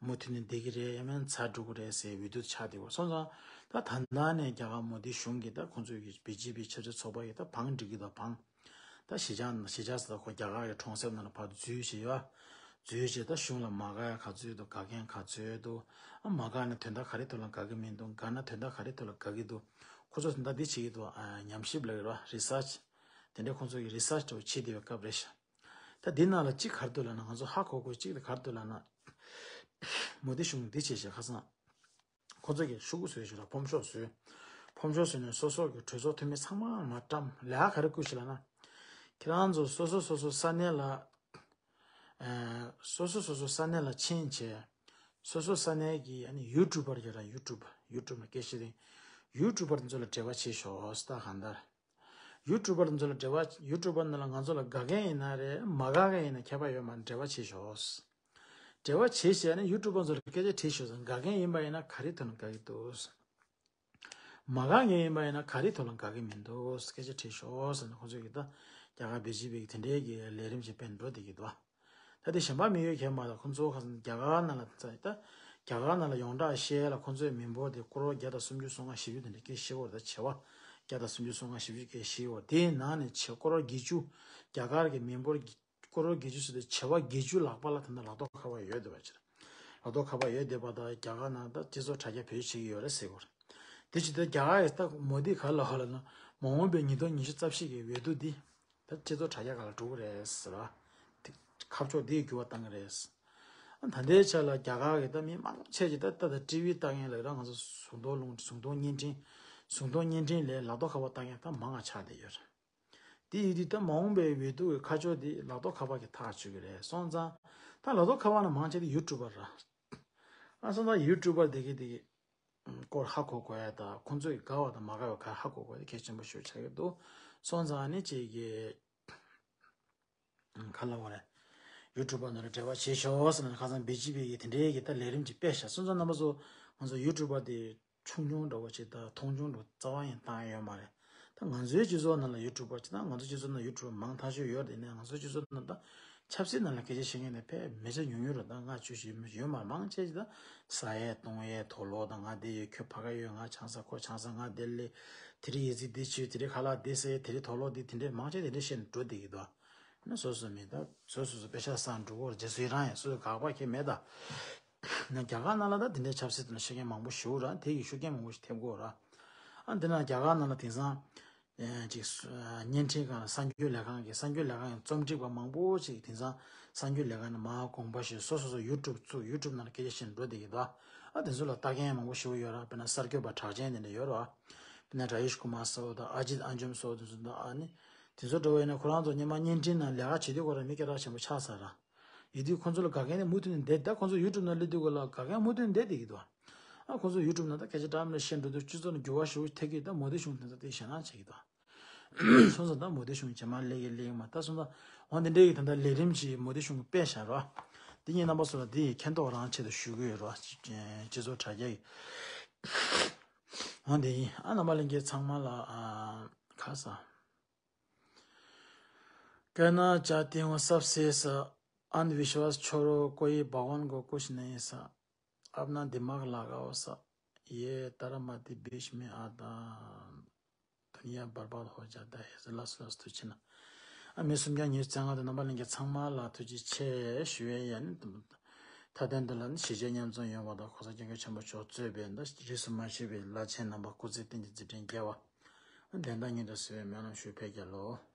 མུ་མཐུད་ནས་བསྡད་ཀྱི་རེད་ཡང་མིན་ཚར་འགྲོ་གི་རེད་ཟེར་འོས་བསྡུ་ཆགས་བསྡད་ཡོད་སོང་ཙང་། ད་ད་ལྟ་ནས་རྒྱ་གར་མོ་དི་གཞུང་གིས་ད་ཁོང་ཚོའི་གི་བི་ཇེ་པི་ཆབ་སྲིད་ཚོགས་པ་ཡིས་ད་བང་སྒྲིག་གི་ད་བང་། ད་གཞིས་ཆགས་གཞིས་ཆགས་སུ་ད་ཁོ་རྒྱ་གར་གི་གྲོང་གསེབ་ནང་ལ་ཕར་འཛུལ་བྱས་ཡོད། འཛུལ་བྱས་ད་གཞུང་ལ་མ་དགའ་ཡ་ག་ཚོད་འདུག་དགའ་མཁན་ག་ཚོད་འདུག་ཨ་མ་དགའ་ན་དོན་དག་ག་རེ་ཐོག་ལ་དགའ་གི་མི་འདུག་དགའ་ན་དོན་དག་ག་རེ་ཐོག་ལ་དགའ་གི་འདུག་ཁོ་ཚོ་དོན་དག་འདི་བྱེད་ཀྱི་འདུག་ཨ་ཉམས་ཞིབ་ལབ་ཀྱི་རེད་བ། རི་སར་ཆི། དེ་འདྲའི་ཁོང་ཚོ་གི་རི་སར་ཆི་འདྲ་བོ་བྱེད་བསྡད་པའི་སྐབས་རེད་ཤག་ད་འདི་ནང་ལ་གཅིག་ག་རེ་འདུག་ལབ་ན་ང་ཚོ་ཧ་གོ་དགོས་གཅིག་དེ་ག་རེ་འདུག་ལབ་ན། མོ་དི་གཞུང་འདི་བྱས་བྱས་ཁ་སང་། ཁོ་ཚོ་གིས་ཤོག་གུ་བཟོས་བྱས་ལ་ཕོམ་ཤོག་བཟོས། ཕོམ་ཤོག་བཟོས་ནས་སོ་སོ་གི་གྲོས་ཚོགས་འཐུས་མི་ཚང་མ་མར་བཀྲམ་ལས་ཀ་ག་རེ་བསྐུར་ཞིག་ལབ་ན། ཁྱེད་རང་ཚོ་སོ་སོ་སོ་སོ་ས་གནས་ལ། ཨ་སོ་སོ་སོ་སོ་ས་གནས་ལ་ཕྱིན་བྱས། སོ་སོ་ས་གནས་ཀྱི་ཨ་ནི་ཡུ་ཊུབ་པར་ཡོད་ར་ཡུ་ཊུབ་ཡུ་ཊུབ་ལ་སྐད་བཤད་རིང་། ཡུ་ཊུབ་པར་ཚོ་ལ་འབྲེལ་བ་བྱེད་ཤོག་ད་གང་ལྟར། ཡུ་ཊུབ་པར་ཚོ་ལ་འབྲེལ་བ་ཡུ་ཊུབ་པར་ནང་ལ་ང་ཚོ་ལ་དགའ་མཁན་ཡིན་ན་རེད་མ་དགའ་མཁན་ཡིན་ན་ཁྱད་པར་ཡོད་མ་རེད་འབྲེལ་བ་བྱེད་ཤོག་འབྲེལ་བ་བྱེད་བྱས་ནས་ཡུ་ཊུབ་པར་ཚོ་ལ་སྐད་ཆ་དྲིས་ཤོག་དགའ་མཁན་ཡིན་པ་ཡིན་ན་ག་རེ་ཐོག་ནས་དགའ་གི་འདུག་མ་དགའ་མཁན་ཡིན་པ་ཡིན་ན་ག་རེ་ཐོག་ལ་དགའ་གི་མི་འདུག་སྐད་ཆ་དྲིས་ཤོག་ཟེར་ནས་ཁོ་ཚོས་ཀྱི་ད་རྒྱ་གར་བི་ཇེ་པི་གི་དེ་འདྲའི་གི་ལས་རིམ་ཞིག་སྤེལ་འགྲོ་བསྡད་ཀྱི་འདུག་ད་དེ་གཞན་པ་མི་ཡོད་མཁན་མ་གཏོགས་ཁོ་ཚོ་ཁ་སང་རྒྱ་གར་ནང་ལ་ད་རྒྱ་གར་ནང་ལ་ཡོངས་གྲགས་བཤད་ལ་ཁོ་ཚོའི་མི་འབོར་དེ་ཀོ་རོར་བརྒྱ་དང་སུམ་ཅུ་སོ་ལྔ་བཞི་བཅུ་དེ་འདྲ་སྐད་བཤད་བོར་ད་བྱེ་བ་བརྒྱ་དང་སུམ་ཅུ་སོ་ལྔ་བཞི་བཅུ་སྐད་བཤད་བོར་དེའི་ནང་ནས་བྱེ་ཀོ་རོར་བརྒྱད་ཅུ་རྒྱ་གར་གི་མི་འབོར་ཀོ་རོར་བརྒྱད་ཅུ་ཟེར་དུས་བྱེ་བ་བརྒྱད་ཅུ་ལྷག་པ་ལ་ད་ལྟ་ལག་ཐོག་ཁ་པར་ཡོད་བསྡད་པ་ཅིག་ལག་ཐོག་ཁ་པར་ཡོད་བསྡད་པ་དང་རྒྱ་གར་ནང་ད་སྤྱི་ཚོགས་དྲ་རྒྱ་བེད་སྤྱོད་བྱེད་ཀྱི་ཡོད་རེད་ཟེར་གོ་རེད། དེ་ཅི་ད་རྒྱ་གར་ཡི་ད་མོ་དི་ག་ལ་ཧོ་ལ་ན་མ་འོངས་པའི་ཉིས་སྟོང་ཉི་ཤུ་རྩ་བཞི་གི་འོས་བསྡུ་འདི་ད་སྤྱི་ཚོགས་དྲ་རྒྱ་ག་ལ་འགྲོ་གི་རེད་ཟེར་བ། དེ་ཁ་ཕྱོགས་འདི་འགྱུར་བ་བཏང་གི་རེད། ཨ་ད་ལྟའི་ཆ་ལ་རྒྱ་གར་གི་ད་མི་མང་ཆེ་ཅིག་ད་ད་ད་ཊི་ཝི་ལྟ་མཁན་ལ་ར་ང་ཚོ་གཟུགས་མཐོང་རླུང་གཟུགས་མཐོང་བརྙན་འཕྲིན་གཟུགས་མཐོང་བརྙན་འཕྲིན་ལས་ལག་ཐོག་ཁ་པར་ལྟ་མཁན་ད་མང་ང་ཆགས་བསྡད་ཡོད་རེད། དེ་ཡིན་དུས་ད་མ་འོངས་པའི་འོས་བསྡུ་གི་ཁ་ཕྱོགས་དེ་ལག་ཐོག་ཁ་པར་གྱིས་ཐག་གཅོད་ཀྱི་རེད་སོང་ཙང་། ད་ལག་ཐོག་ཁ་པར་ནང་མང་ཆེ་དེ་ཡུ་ཊུབ་པར་ར། ཨ་སོང་ཙང་ཡུ་ཊུབ་པར་དེ་གི་དེ་གི་སྐོར་ཧ་གོ་དགོས་ཡ་ད་ཁོང་ཚོས་དགའ་བ་དང་མ་དགའ་བ་ག་ཧ་གོ་དགོས་ཡ་གལ་ཆེན་པོ་ཞིག་ཆགས་ཀྱི་འདུག་སོང་ཙང་ཨ་ནི་ཅིག་གི་ག་ལ་བ་རེད། ཡུ་ཊུབ་པར་ནང་ལ་འབྲེལ་བ་བྱེད་ཤོག་ཟེར་ནས་ཁ་སང་བི་ཇེ་པི་གི་དེ་འདྲའི་གི་ད་ལས་རིམ་ཅིག་སྤེལ་ཤག་སོང་ཙང་རྣམ་པ་ཚོ་ང་ཚོ་ཡུ་ཊུབ་པར་དེ། ཆུང་ཆུང་འདྲ་བོ་ཅིག་དང་མཐོང་ཆུང་འདྲ་བོ་རྩ་བ་ཡང་བཏང་ཡ་ཡོད་མ་རེད། ད་ང་ཚོའི་སྤྱི་ཚོགས་ནང་ལ་ཡུ་ཊུབ་པར་ཅིག་དང་ང་ཚོའི་སྤྱི་ཚོགས་ནང་ཡུ་ཊུབ་པར་མང་ཐག་ཆོད་ཡོད་རེད་ནས་ང་ཚོའི་སྤྱི་ཚོགས་ནང་ད་ཆབ་སྲིད་ནང་ལ་སྐད་ཆ་བཤད་མཁན་དེ་ཕལ་མི་ཚེ་ཉུང་ཉུང་རེད། ད་ལྔ་བཅུ་ཞིག་ཡོད་མ་རེད། མང་ཆེ་ཅིག་ད་ཟ་ཡས་བཏུང་ཡས་དུག་ལོག་དང་ང་འདི་ཡོད་ཁྱོད་ཕ་ག་ཡོད་ང་ཆང་ས་ཁོ་ཆང་ས་ང་འདི་ལས་དེ་རིང་ཡི་ཙི་འདི་བྱོས་དེ་རིང་ཁ་ལག་འདི་ཟས་དེ་རིང་དུག་ལོག་འདི་དེ་འདྲས་མང་ཆེ་དེ་འདྲས་བཤད་ནས་འགྲོ་བསྡད་ཀྱི་འདུག་ན་སོ་སོ་མི་ད་སོ་སོ་སོ་དཔེ་ཆ་བསགས་འགྲོ་གི་རེད། རྗེས་སུ་ཡི་རང་ཡང་སོ་སོ་དགག་པ་ཁྱེད་མེད་ད། ན་རྒྱ་གར་ནང་ལ་ད་དེ་འདྲའི་ཆབ་སྲིད་དང་ཤེས་མཁན་མང་པོ་ཞིག་ར་དེ་ཡི་ཤུགས་རྐྱེན་མང་པོ་ཞིག་ཐེབས་དགོས་ར། ཨ་འདི་ན་རྒྱ་གར་ནང་ལ་དེང་སང་ཅིག་བརྙན་འཕྲིན་སྒང་ལ་གསར་འགྱུར་ལས་ཁང་གི་གསར་འགྱུར་ལས་ཁང་གི་རྩོམ་སྒྲིག་པ་མང་པོ་ཅིག་དེང་སང་གསར་འགྱུར་ལས་ཁང་ནས་མ་དགོངས་པ་ཞིག་སོ་སོ་སོ་ཡུ་ཊུབ་བཙུགས་ཡུ་ཊུབ་ནང་ལ་སྐད་ཆ་བཤད་འགྲོ་བསྡད་ཀྱི་འདུག་ཨ་དེ་ཚོ་ལ་ལྟ་མཁན་མང་པོ་ཞིག་ཡོད་ར། དཔེར་ན་གསར་འགོད་པ་གྲགས་ཅན་དེ་འདྲ་ཡོད་ར། དཔེར་ན་ར་ཡེ་ཤི་ཀུ་མར་སོགས་དང་ཨ་ཇིད་ཨན་ཇམ་སོགས་དེ་ཚོ་དང་ཨ་ནི། དེ་ཚོ་འགྲོ་བ་ཡིན་ན་ཁོ་རང་ཚོ་སྔོན་མ་བརྙན་འཕྲིན་ནང་ལས་ཀ་བྱེད་དུས་ཁོ་རང་མི་སྐད་གྲགས་ཆེན་པོ་ཆགས་ཚར་ར། ཡིན་དུས་ཁོ་ཚོ་ལ་དགའ་མཁན་ནི་མུ་མཐུད་ནས་བསྡད། ད་ཁོ་ཚོ་ཡུ་ཊུབ་ནང་སླེབས་དུས་སྐབས་ལ་དགའ་མཁན་མུ་མཐུད་ནས་བསྡད་བསྡད་ཀྱི་འདུག་ཨ་ཁོ་ཚོ་ཡུ་ཊུབ་ནང་ད་སྐད་ཆ་འདྲ་མི་འདྲ་བཤད་འགྲོ་དུས་སྤྱི་ཚོགས་ནང་འགྱུར་བ་ཞེ་པོ་ཐེབས་ཀྱི། ད་མོ་དི་གཞུང་དེ་ཚོ་དེ་ཞེད་སྣང་བྱེད་ཀྱི་འདུག་སོང་ཙང་ད་མོ་དི་གཞུང་རྗེས་མ་སླེབས་ཀྱི་སླེབས་ཀྱི་མ། ད་སོང་ཙང་འོ་དེ་འདྲའི་གི་ད་ལྟ་ལས་རིམ་ཅིག་མོ་དི་གཞུང་གིས་སྤེལ་བཞག་རོ། དེ་ངས་རྣམ་པ་ཚོ་ལ་དེ་ཡི་མཁྱེན་རྟོགས་རང་ཆེད་དུ་ཞུ་གི་ཡོད་རོ། སྤྱི་ཚོགས་དྲ་རྒྱ་ཡི། འོ་དེ་ཡིན། ཨ་རྣམ་པ་ལྷན་རྒྱས་ཚང་མ་ལ་ཨ་ཁ་ས། कहना चाहती हूँ सबसे सा, अंधविश्वास छोड़ो, कोई भगवान को कुछ नहीं सा, अपना दिमाग लगाओ सा, ये तारा माती बीच में आता, दुनिया बर्बाद हो जाता है। ལགས་སོ་ལགས་སོ། ཐུགས་རྗེ་གནང་། ཨ་མི་སུམ་བརྒྱ་ཉེར་བརྒྱད་དང་རྣམ་པ་ལྷན་རྒྱས་ཚང་མ་ལ་ཐུགས་རྗེ་ཆེ་ཞུ་ཡས་ཡིན། མཐའ་དོན་འདི་ལ་ནི་གཞིས་བྱེས་མཉམ་འཛོམས་ཡོང་བ་དང་གོང་ས་སྐྱབས་མགོན་ཆེན་པོ་མཆོག་གཙོས་པའི་ད་རིས་སུ་མ་ཆད་པའི་བླ་ཆེན་རྣམ་པ་སྐུ་ཚེ་བརྟན་ཅིང་རྩིས་དྲན་རྒྱས་པ། བདེན་མཐའ་སྙིང་དང་བསྲེས་པའི་སྨོན་ལམ་ཞུ། ཕལ་སྐྱེས་ལོ།